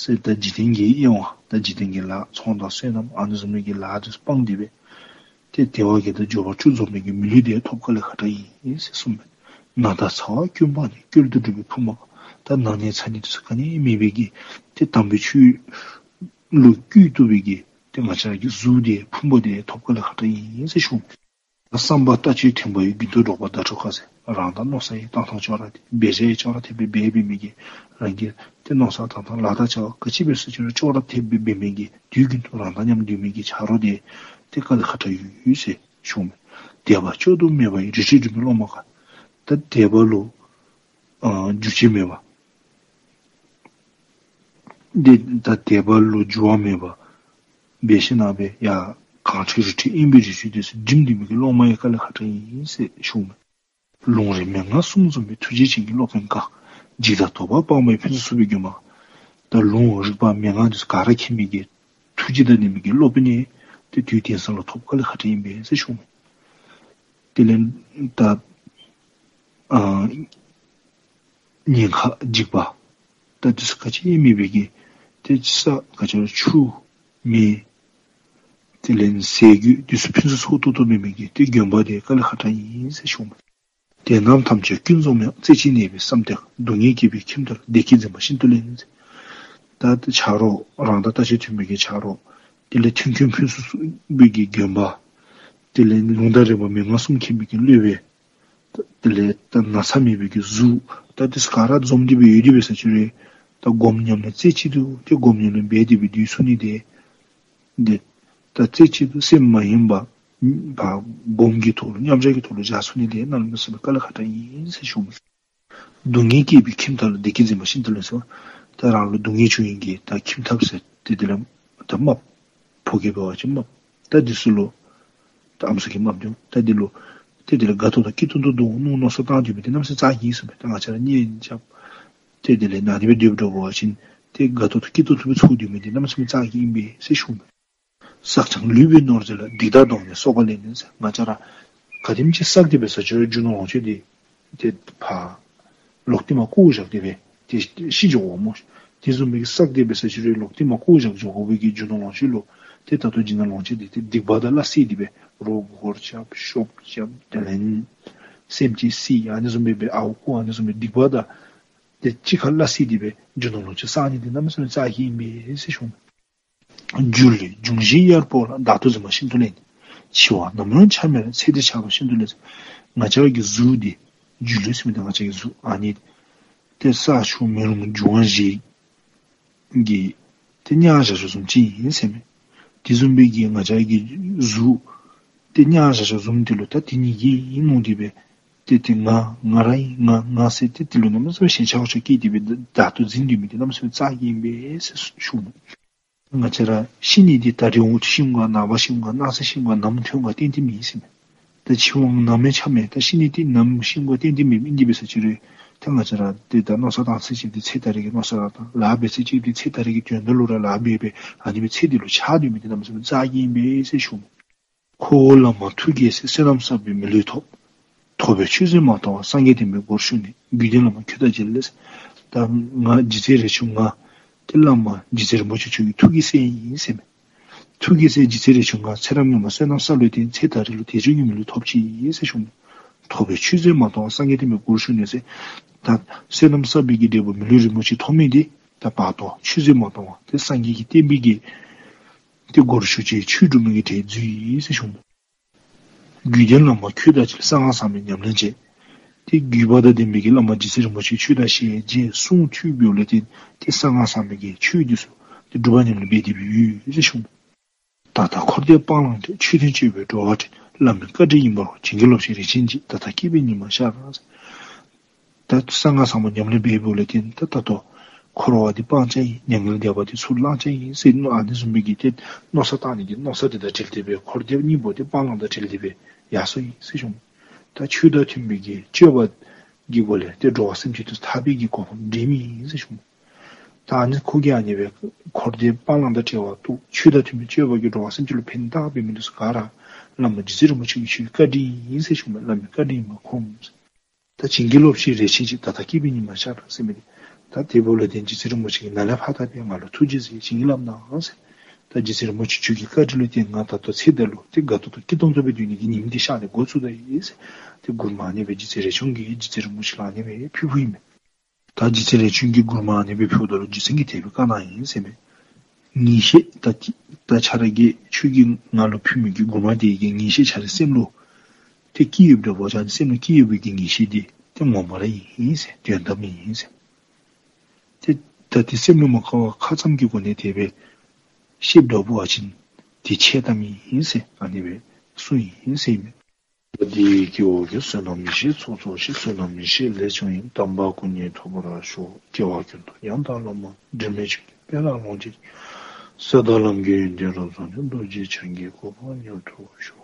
ཟེར་ད་འཇིག་རྟེན་གྱི་གཡེང་བ་ད་འཇིག་རྟེན་གྱི་ལཱ་ཚོང་དང་སོ་ནམ་ཨ་ནི་བཟུམ་མའི་གི་ལཱ་འདི་སྤངས་ཏེ་སྦེ་ཏེ་བདེ་བ་དགེ་དང་འབྱོར་པ་བཅུ་འཛོམས་པའི་གི་མི་ལུས་འདི་ཐོབ་དཀའ་ལས་ཁག་དྲགས་ཨིན་ཟེར་གསུངས་མས། ན་དང་ཚ་བ་ཀུན་སྤངས་ནས། སྐྱོན་དུ་གྲུབ་པའི་ཕུང་པོ་དཀའ། ད་ན་ནི་ཚ་ནི་འདི་ཚུ་ག་ནི་མེད་པའི་གི་ ཏེ་དམ་པའི་ཆོས་ལུ་བསྐུལ་བཏུབ་པའི་གི་ཏེ་ང་བཅས་ཀྱི་གཟུགས་འདི་ཕུང་པོ་འདི་ཐོབ་དཀའ་ལས་ཁག་དྲགས་ཨིན་ཟེར་ཞུ། བསམ་པ་ལྟ་སྤྱོད་དྲན་པ་ཡི། རྒྱུན་དུ་འགྲོགས་པ་བརྡ་འཕྲོད་དཀའ་ཟེར། རང་དང་མནོ་བསམ་ཡི་བཏང་སྟངས་ཅོག་ར་འཐད། འབད་བཞག་ཡང་ཅོག་ར་འཐད་པའི་འབད་འབད་མི་གི་རང་གི་ཏེ་མནོ་བསམ་བཏང་སྟངས་ལཱ་དང་བྱ་བ་ག་ཅི་འབད་ཟེར་ཅི་རུང་ཅོག་ར་འཐད་པའི་འབད་མི་གི་དུས་རྒྱུན་དུ་རང་དང་མཉམ་སྡོད་མི་གི་ཆ་རོགས་འདི་ཏེ་དཀའ་ལས་ཁག་དྲགས་ཡོད་ཟེར་ཞུ་མས། དད་པ་བཅོས་ཐབས་མེད་པ་ཡི། རི་ཁྲོད་འགྲིམ་པའི་སློབ་མ་དཀའ། ད་དད་པ་ལུ་ཨ་འགྱུར་བཅོས་མེད་པ། འདི་ད་དད་པ་ལུ་འགྱུར་བ་མེད་པ་འབད་ཞིནམ་ལས་ཡར་གངས་ཁྲོད་རི་ཁྲོད་དབེན་པའི་རི་ཁྲོད་དེ་ཚུ་འགྲིམ་སྡོད་མི་གི་སློབ་མ་ཡང་དཀའ་ལས་ཁག་དྲགས་ཨིན་ཟེར་ཞུ་མས། ལུང་རིགས་མན་ངག་གསུམ་འཛོམས་པའི། ཐུགས་རྗེ་ཅན་གྱི་སློབ་དཔོན་དཀའ། འཇིགས་དང་དོགས་པ་སྤངས་པ་ཡི། ཕུན་སུམ་ཚོགས་པའི་མགོན་པོ། ད་ལུང་རིགས་པ་མན་ངག་དེ་ཚུ་ག་ར་མཁྱེན་མི་གི་ཐུགས་རྗེ་དང་ལྡན་མི་གི་སློབ་དཔོན་ནི་ཏེ་དུས་དེང་སང་ལུ་ཐོབ་དཀའ་ལས་ཁག་དྲགས་ཨིན་པས་ཟེར་ཞུ་མས། དེ་ལས་ད་ཨ་ཉེན་ཁ་འཇིགས་པ་ད་དེ་ཚུ་ག་ཅི་ཡང་མེད་པའི་གི་ཏེ་ས་ག་ཅི་ར་ཆུ་མེ་དེ་ལས་ཟས་གོས་དེ་ཚུ་ཕུན་སུམ་ཚོགས་ཏོག་ཏོ་མེད་མི་གི་ཏེ་དགོན་པ་དེ་དཀའ་ལས་ཁག་དྲགས་ཨིན་ཟེར་ཞུ་མས། དེ་རྣམས་ཐམས་ཅད་ཀུན་འཛོམས་ཡང་། རྩེ་གཅིག་གནས་པའི་བསམ་གཏན་དཀའ། སྡུག་བསྔལ་སྐྱེས་པའི་ཁྱིམ་དག་ལ། བདེ་སྐྱིད་འཛིན་པ་ཤིན་ཏུ་བླེན། ད་ཏེ་ཆ་རོགས་རང་དང་ལྟ་སྤྱོད་མཐུན་པའི་གི་ཆ་རོགས་དེ་ལས་མཐུན་རྐྱེན་ཕུན་སུམ་ཚོགས་པའི་གི་དགོན་པ་དེ་ལས་ལུང་དང་རིགས་པ་མན་ངག་གསུམ་མཁྱེན་པའི་གི་སློབ་དཔོན་དེ་ལས་ད་ན་ཚ་མེད་པའི་གི་གཟུགས་ད་དེ་ཚུ་ག་ར་འཛོམས་ཏེ་སྦེ་ཡོད་དེ་འབད་ས་ཅི་རུང་ད་སྒོམ་ཉམས་ལེན་རྩེ་གཅིག་ཏུ་ཏེ་སྒོམ་ཉམས་ལེན་འབད་དེ་སྦེ་སྡོད་ཚུགས་ནི་དེ་འདི་ད་རྩེ་གཅིག་ཏུ་སེམས་མ་ཡེངས་པར་སྒོམ་གྱི་ཐོག་ལུ་མཉམ་བཞག་གི་ཐོག་ལུ་བཞག་ཚུགས་ནི་དེ་གནམ་མེད་ས་མེད་དཀའ་ལས་ཁག་དྲགས་ཨིན་ཟེར་ཞུ་མས། སྡུག་བསྔལ་སྐྱེས་པའི་ཁྱིམ་དག་ལ། བདེ་སྐྱིད་འཛིན་པ་ཤིན་ཏུ་བླེན་ཟེར། ད་རང་ལུ་སྡུག་བསྔལ་བྱུང་ནི་གི་ད་ཁྱིམ་ཐབ་ཟེར་ཏེ་དེ་ལས་ད་རྨགཔ་ཕོ་སྐྱེས་འབད་བ་ཅིན་རྨགཔ་ད་དེ་ཚུ་ལུ་ད་ཨམ་སྲུ་གི་རྨགཔ་འདི་ད་དེ་ལུ་ཏེ་དེ་ལས་དགའ་ཏོག་ཏོ་སྐྱིད་ཏོང་ཏོ་སྡོད་འོང་མནོ་མནོ་བསམ་བཏང་སྡོད་མི་དེ་གནམ་མེད་ས་མེད་རྩ་ཆེ་ཨིན་ཟེར་མས། ད་ང་བཅས་ར་གཉེན་རྐྱབ་སྟེ་དེ་ལས་ནཱ་ནི་སྦེ་སྡོད་འགྱོ་བ་ཅིན་ཏེ་དགའ་ཏོག་ཏོ་སྐྱིད་ཏོང་ཏོ་སྦེ་ཚུར་སྡོད་མི་དེ་གནམ་མེད་ས་མེད་རྩ་ཆེ་ཨིན་པས་ཟེར་ཞུ་མས། བསགས་ཀྱང་ལུས་པའི་ནོར་རྫས་ལ། སྡིག་དང་གདོང་ནི་གསོག་པ་ལེན་ཟེར། ང་བཅས་ར་ག་དེམ་ཅིག་བསགས་ཏེ་འབད་ས་ཅི་རུང་རྒྱུ་ནོར་ལོངས་སྤྱོད་འདི་ཏེ་ཕར་ལོག་སྟེ་མར་བཀོ་བཞག་སྟེ་སྦེ་ཏེ་ཤི་འགྱོཝ་སྨོ། དེ་བཟུམ་སྦེ་བསགས་ཏེ་འབད་ས་ཅི་རུང་ལོག་སྟེ་མར་བཀོ་བཞག་འགྱོ་དགོ་པའི་གི་རྒྱུ་ནོར་ལོངས་སྤྱོད་ལུ་ཏེ་ད་ལྟོ་རྒྱུ་ནོར་ལོངས་སྤྱོད་འདི་ཏེ་སྡིག་པ་དང་སླ་བསྲེ་སྟེ་སྦེ་རོགས་མགུ་སྐོར་རྐྱབ་ཤོབ་རྐྱབ་དེ་ལས་སེམས་ཅན་བསད་ཨ་ནི་བཟུམ་སྦེ་སྦེ་ཨརཝ་བརྐུ་ཨ་ནི་བཟུམ་སྦེ་སྡིག་པ་དང་ཏེ་གཅིག་ཁར་སླ་བསྲེ་སྟེ་སྦེ་རྒྱུ་ནོར་ལོངས་སྤྱོད་བསག་ནི་འདི་གནམ་མེད་ས་མེད་རྩ་ཆེ་ཨིན་པས་ཟེར་ཞུ་མས། སྒྱུ་ལུས་འབྱུང་བཞིའི་གཡར་པོ་ལ། བདག་ཏུ་འཛིན་པ་ཤིན་ཏུ་བླེན། འཆི་བ་ནམ་ཡང་འཆར་མེད་ལ། ཚེ་འདི་ཆགས་པ་ཤིན་ཏུ་བླེན་ཟེར། ང་བཅས་ཀྱི་གཟུགས་འདི་སྒྱུ་ལུས་ཟེར་མི་འདི་ང་བཅས་ཀྱི་གཟུགས་ཨ་ནི་ཏེ་ས་ཆུ་མེ་རླུང་འབྱུང་བ་བཞི་གིས་ཏེ་མྱགས་བཞག་བཞགཔ་བཟུམ་ཅིག་ཨིན་ཟེར་མས། དེ་བཟུམ་སྦེ་གི་ང་བཅས་ཀྱི་གཟུགས་ཏེ་མྱགས་བཞག་བཞགཔ་བཟུམ་དེ་ལུ་ད་དེ་ཉིད་ཀྱིས་ཨིན་མནོ་སྟེ་སྦེ་ཏེ་ཏེ་ང་ང་ར་ཨིན་ང་ང་ཟེར་ཏེ་དེ་ལུ་གནམ་མེད་ས་མེད་ཞེན་ཆགས་ཆགས་སྐྱེས་ཏེ་སྦེ་བདག་ཏུ་འཛིན་སྡོད་མི་འདི་གནམ་མེད་ས་མེད་རྩ་ཆེ་ཨིན་པས་ཟེར་ཞུ་མས། ང་བཅས་ར་ཤི་ནི་འདི་ད་རིས་འོང་ཤིཝ་ག་ནངས་པ་ཤིཝ་ག་གནངས་ཚེ་ཤིཝ་ག་ནམ་ཐོན་ག་གཏན་གཏན་མེད་ཟེར་མས། ད་འཆི་བ་ནམ་ཡང་འཆར་མེད། ད་ཤི་ནི་འདི་ནམ་ཤིཝ་ག་གཏན་གཏན་མེད་མི་འདི་འབད་ས་ཅི་རུང་ད་ང་བཅས་ར་འདི་ད་མནོ་བསམ་བཏང་ཚད་ཅིག་འདི་ཚེ་ད་རིས་ཀྱི་མནོ་བསམ་ར་བཏང་ལཱ་འབད་ཚད་ཅིག་འདི་ཚེ་ད་རིས་ཀྱི་དོན་དག་ལུ་ར་ལཱ་འབད་འབད་ཨ་ནི་སྦེ་ཚེ་འདི་ལུ་ཆགས་སྡོད་མི་འདི་གནམ་མེད་ས་མེད་རྩ་ཆེ་ཨིན་པས་ཟེར་ཞུ་མས། ཁོ་བོ་བླ་མ་ཐུགས་དགྱེས་ཟེར། བསོད་ནམས་བསགས་པའི་མི་ལུས་ཐོབ། ཐོབ་པའི་ཆོས་མཛད་མ་མཐོང་བར། སངས་རྒྱས་བསྟན་པའི་སྒོར་ཞུགས་ནས། རྒྱུད་ལྡན་བླ་མ་ཁྱོད་དང་མཇལ་ལེགས་ཟེར། ད་ང་རྗེ་བཙུན་རས་ཆུང་ང་ཏེ་བླ་མ་རྗེ་བཙུན་རིན་པོ་ཆེ་མཆོག་གི་ཐུགས་ཀྱི་སྲས་ཨིན་ཟེར་མས། ཐུགས་ཀྱི་སྲས་རྗེ་བཙུན་རས་ཆུང་ང་ཚེ་རབས་སྔོན་མ་བསོད་ནམས་བསགས་ལུས་ཏེ་ཚེ་ད་རིས་ལུ་དལ་འབྱོར་གྱི་མི་ལུས་ཐོབ་ཅི་ཟེར་ཞུ་མས། ཐོབ་པའི་ཆོས་མཛད་མ་མཐོང་བར། སངས་རྒྱས་བསྟན་པའི་སྒོར་ཞུགས་ནས་ཟེར། ད་བསོད་ནམས་བསགས་པའི་གི་འབྲས་བུ་མི་ལུས་རིན་པོ་ཆེ་ཐོབ་མི་འདི་ད་བར་དོ་ཆོས་མཛད་མ་མཐོང་བར་ཏེ་སངས་རྒྱས་ཀྱི་བསྟན་པའི་གི་ཏེ་སྒོར་ཞུགས་ཅིག་ཆོས་སྒྲུབ་མི་གི་གྲལ་འཛུལ་ཡི་ཟེར་ཞུ་མས། རྒྱུད་ལྡན་བླ་མ་ཁྱོད་དང་མཇལ། གསང་སྔགས་ཟབ་མོའི་ཉམས་ལེན་བྱེད། ཏེ་རྒྱུད་པ་དང་ལྡན་པའི་གི་བླ་མ་རྗེ་བཙུན་རིན་པོ་ཆེ་ཁྱོད་དང་ཞལ་མཇལ་གསུང་ཐོས་པའི་ལས་ཏེ་ཏེ་གསང་སྔགས་ཟབ་མོའི་གི་ཆོས་འདི་ཚུ་ཏེ་སྒྲུབ་པ་ཉམས་ལེན་འབད་དེ་སྦེ་ཡོད་ཟེར་ཞུ་མས། ད་ལྟ་འཁོར་འདས་སྤང་བླང་དྲན། ཆོས་དོན་སྤྱོད་པའི་འགྲོ་བ་འདྲེན། བླ་མའི་བཀའ་དྲིན་ཡིན་པར་ཤོག། བྱིན་གྱིས་རློབས་ཤིག་རིན་ཆེན་རྗེ། ད་ལྟ་སྐྱེས་པའི་ཉི་མ་ཤར་ཟེར། ད་གསང་སྔགས་ཟབ་མོ་ཉམས་ལེན་འབད་འབདཝ་ལས་བརྟེན་ད་ད་ལྟོ་འཁོར་བ་འདི་སྤང་བྱ་ཡིན། མྱ་ངན་འདས་པ་འདི་ཚུར་བླང་བྱ་ཡིན་ཟེར་མནོ་ཨ་ནི་བཟུམ་མའི་གི་ཏེ་མནོ་བསམ་བཏང་ནི་གི་མནོ་བསམ་འདི་དང་འབྲེལ་ཏེ་སྦེ་འཁོར་འདས་གཉིས་པོ་འདི་སྤང་བླང་དང་འབྲེལ་ཏེ་སྦེ་ཡར་སོང་ཡི་ཟེར་ཞུ་མས། ད་ཆོས་དང་མཐུན་པའི་གི་སྤྱོད་པ་གི་སྒོ་ལས་ཏེ་འགྲོ་བ་སེམས་ཅན་དེ་ཚུ་ཐར་པའི་གི་གོ་འཕང་འདྲེན་མི་ཨིན་ཟེར་ཞུ་མས། ད་ཨ་ནི་ཁོ་གིས་ཨ་ནི་སྦེ་འཁོར་འདས་སྤང་བླང་དང་བྲལ་བ་འདུག། ཆོས་དང་མཐུན་པའི་སྤྱོད་པ་གིས་འགྲོ་བ་སེམས་ཅན་ལུ་ཕན་བཏགས་འབད་མི་འདི་ཚུ་ག་ར་བླ་མ་རྗེ་བཙུན་རིན་པོ་ཆེ་གི་ཆོས་བཀའ་དྲིན་ཨིན་ཟེར་ཞུ་མས། བླ་མའི་བཀའ་དྲིན་ཡིན་པར་ཁོམ་ཟེར། ད་བྱིན་གྱིས་རློབས་ཤིག་རིན་ཆེན་རྗེ། ད་ལྟ་སྐྱེས་པའི་ཉི་མ་ཤར་ཟེར་མི་འདི། ད་དེ་འབདཝ་ལས་བརྟེན་རྗེ་བཙུན་རིན་པོ་ཆེ་གིས་ནཱ་ལས་ཕར་ད་སྦེ་ང་ལུ་ཐུགས་རྗེ་གཟིགས་བྱིན་གྱིས་བརླབས་གནང་ཟེར། ད་རྗེ་བཙུན་རིན་པོ་ཆེ་ཁྱོད་ཀྱི་བཀའ་དྲིན་ལུ་བརྟེན་ང་ད་ལྟོ་ཚེ་འདི་ལུ་ཏེ་དགའ་ཏོག་ཏོ་སྐྱིད་ཏོང་ཏོ་སྦེ་སྡོད་ནི་གི་ཉིནམ་འདི་ཤར་ནི་འགོ་བཙུགས་ད་ཡི་ཟེར། ཏེ་མགུར་མ་ཨ་ནི་སྦེ་རྗེ་བཙུན་རས་ཆུང་གིས་རྗེ་བཙུན་རིན་པོ་ཆེ་ལུ་ཨ་ནི་སྦེ་ཕུལ་ཕུལཝ་ཨིན་མས། ད་རྗེ་བཙུན་ལས་བྱུང་གི་མགུར་མ་ཨ་ནི་སྦེ་ཕུལཝ་ད་ལུ་རྗེ་བཙུན་གྱིས་དེ་སྦེ་བཀའ་གནང་ཡི་ཟེར་མས། ངེས་ཤེས་ད་ད་ཁྱོད་ར་གིས་ཁྱོད་ཀྱིས་ང་ལུ་ཕུལ་མི་གི་མགུར་མ་དེ་གི་ངེས་ཤེས་ཁྱོད་རའི་སེམས་ལུ་ཏེ་སྐྱེས་ཡོདཔ་འདྲཝ་ཁྱོད་རའི་སེམས་ལུ་སྐྱེས་ཡོད་པའི་གི་ངེས་ཤེས་དེ་ཏེ་ངོ་མ་ར་ཨིན་ཟེར། དོན་དམ་ཨིན་ཟེར། ཏེ་ད་དེ་སེམས་ལུ་མ་ཁ་བ་ཁ་ཙམ་གྱི་སྒོ་ནས་དེ་སྦེ་ཤེསཔ་འདྲཝ་འབད་བ་ཅིན་དེ་ཆོས་གཏམ་ཨིན་ཟེར་ཨ་ནི་སྦེ་གསུངས་ཡི་ཟེར་མས། ད་འདི་ཡི་སྐྱེ་བོ་ཀུན། བསོད་ནམས་ཡེ་ཤེས་ཚོགས་རྫོགས་ཤིང་། བསོད་ནམས་ཡེ་ཤེས་ལས་བྱུང་བའི། དམ་པ་སྐུ་གཉིས་ཐོབ་པར་ཤོག། སྐྱེ་བ་ཀུན་ཏུ་ཡང་དག་བླ་མ་དྲི་མེད་ཆོས་ཀྱི་དཔལ་ལ་ལོངས་སྤྱོད་ཅིང་། ས་དང་ལམ་གྱི་ཡོན་ཏན་རབ་རྫོགས་ནས། རྡོ་རྗེ་འཆང་གི་གོ་འཕང་མྱུར་ཐོབ་པར་ཤོག།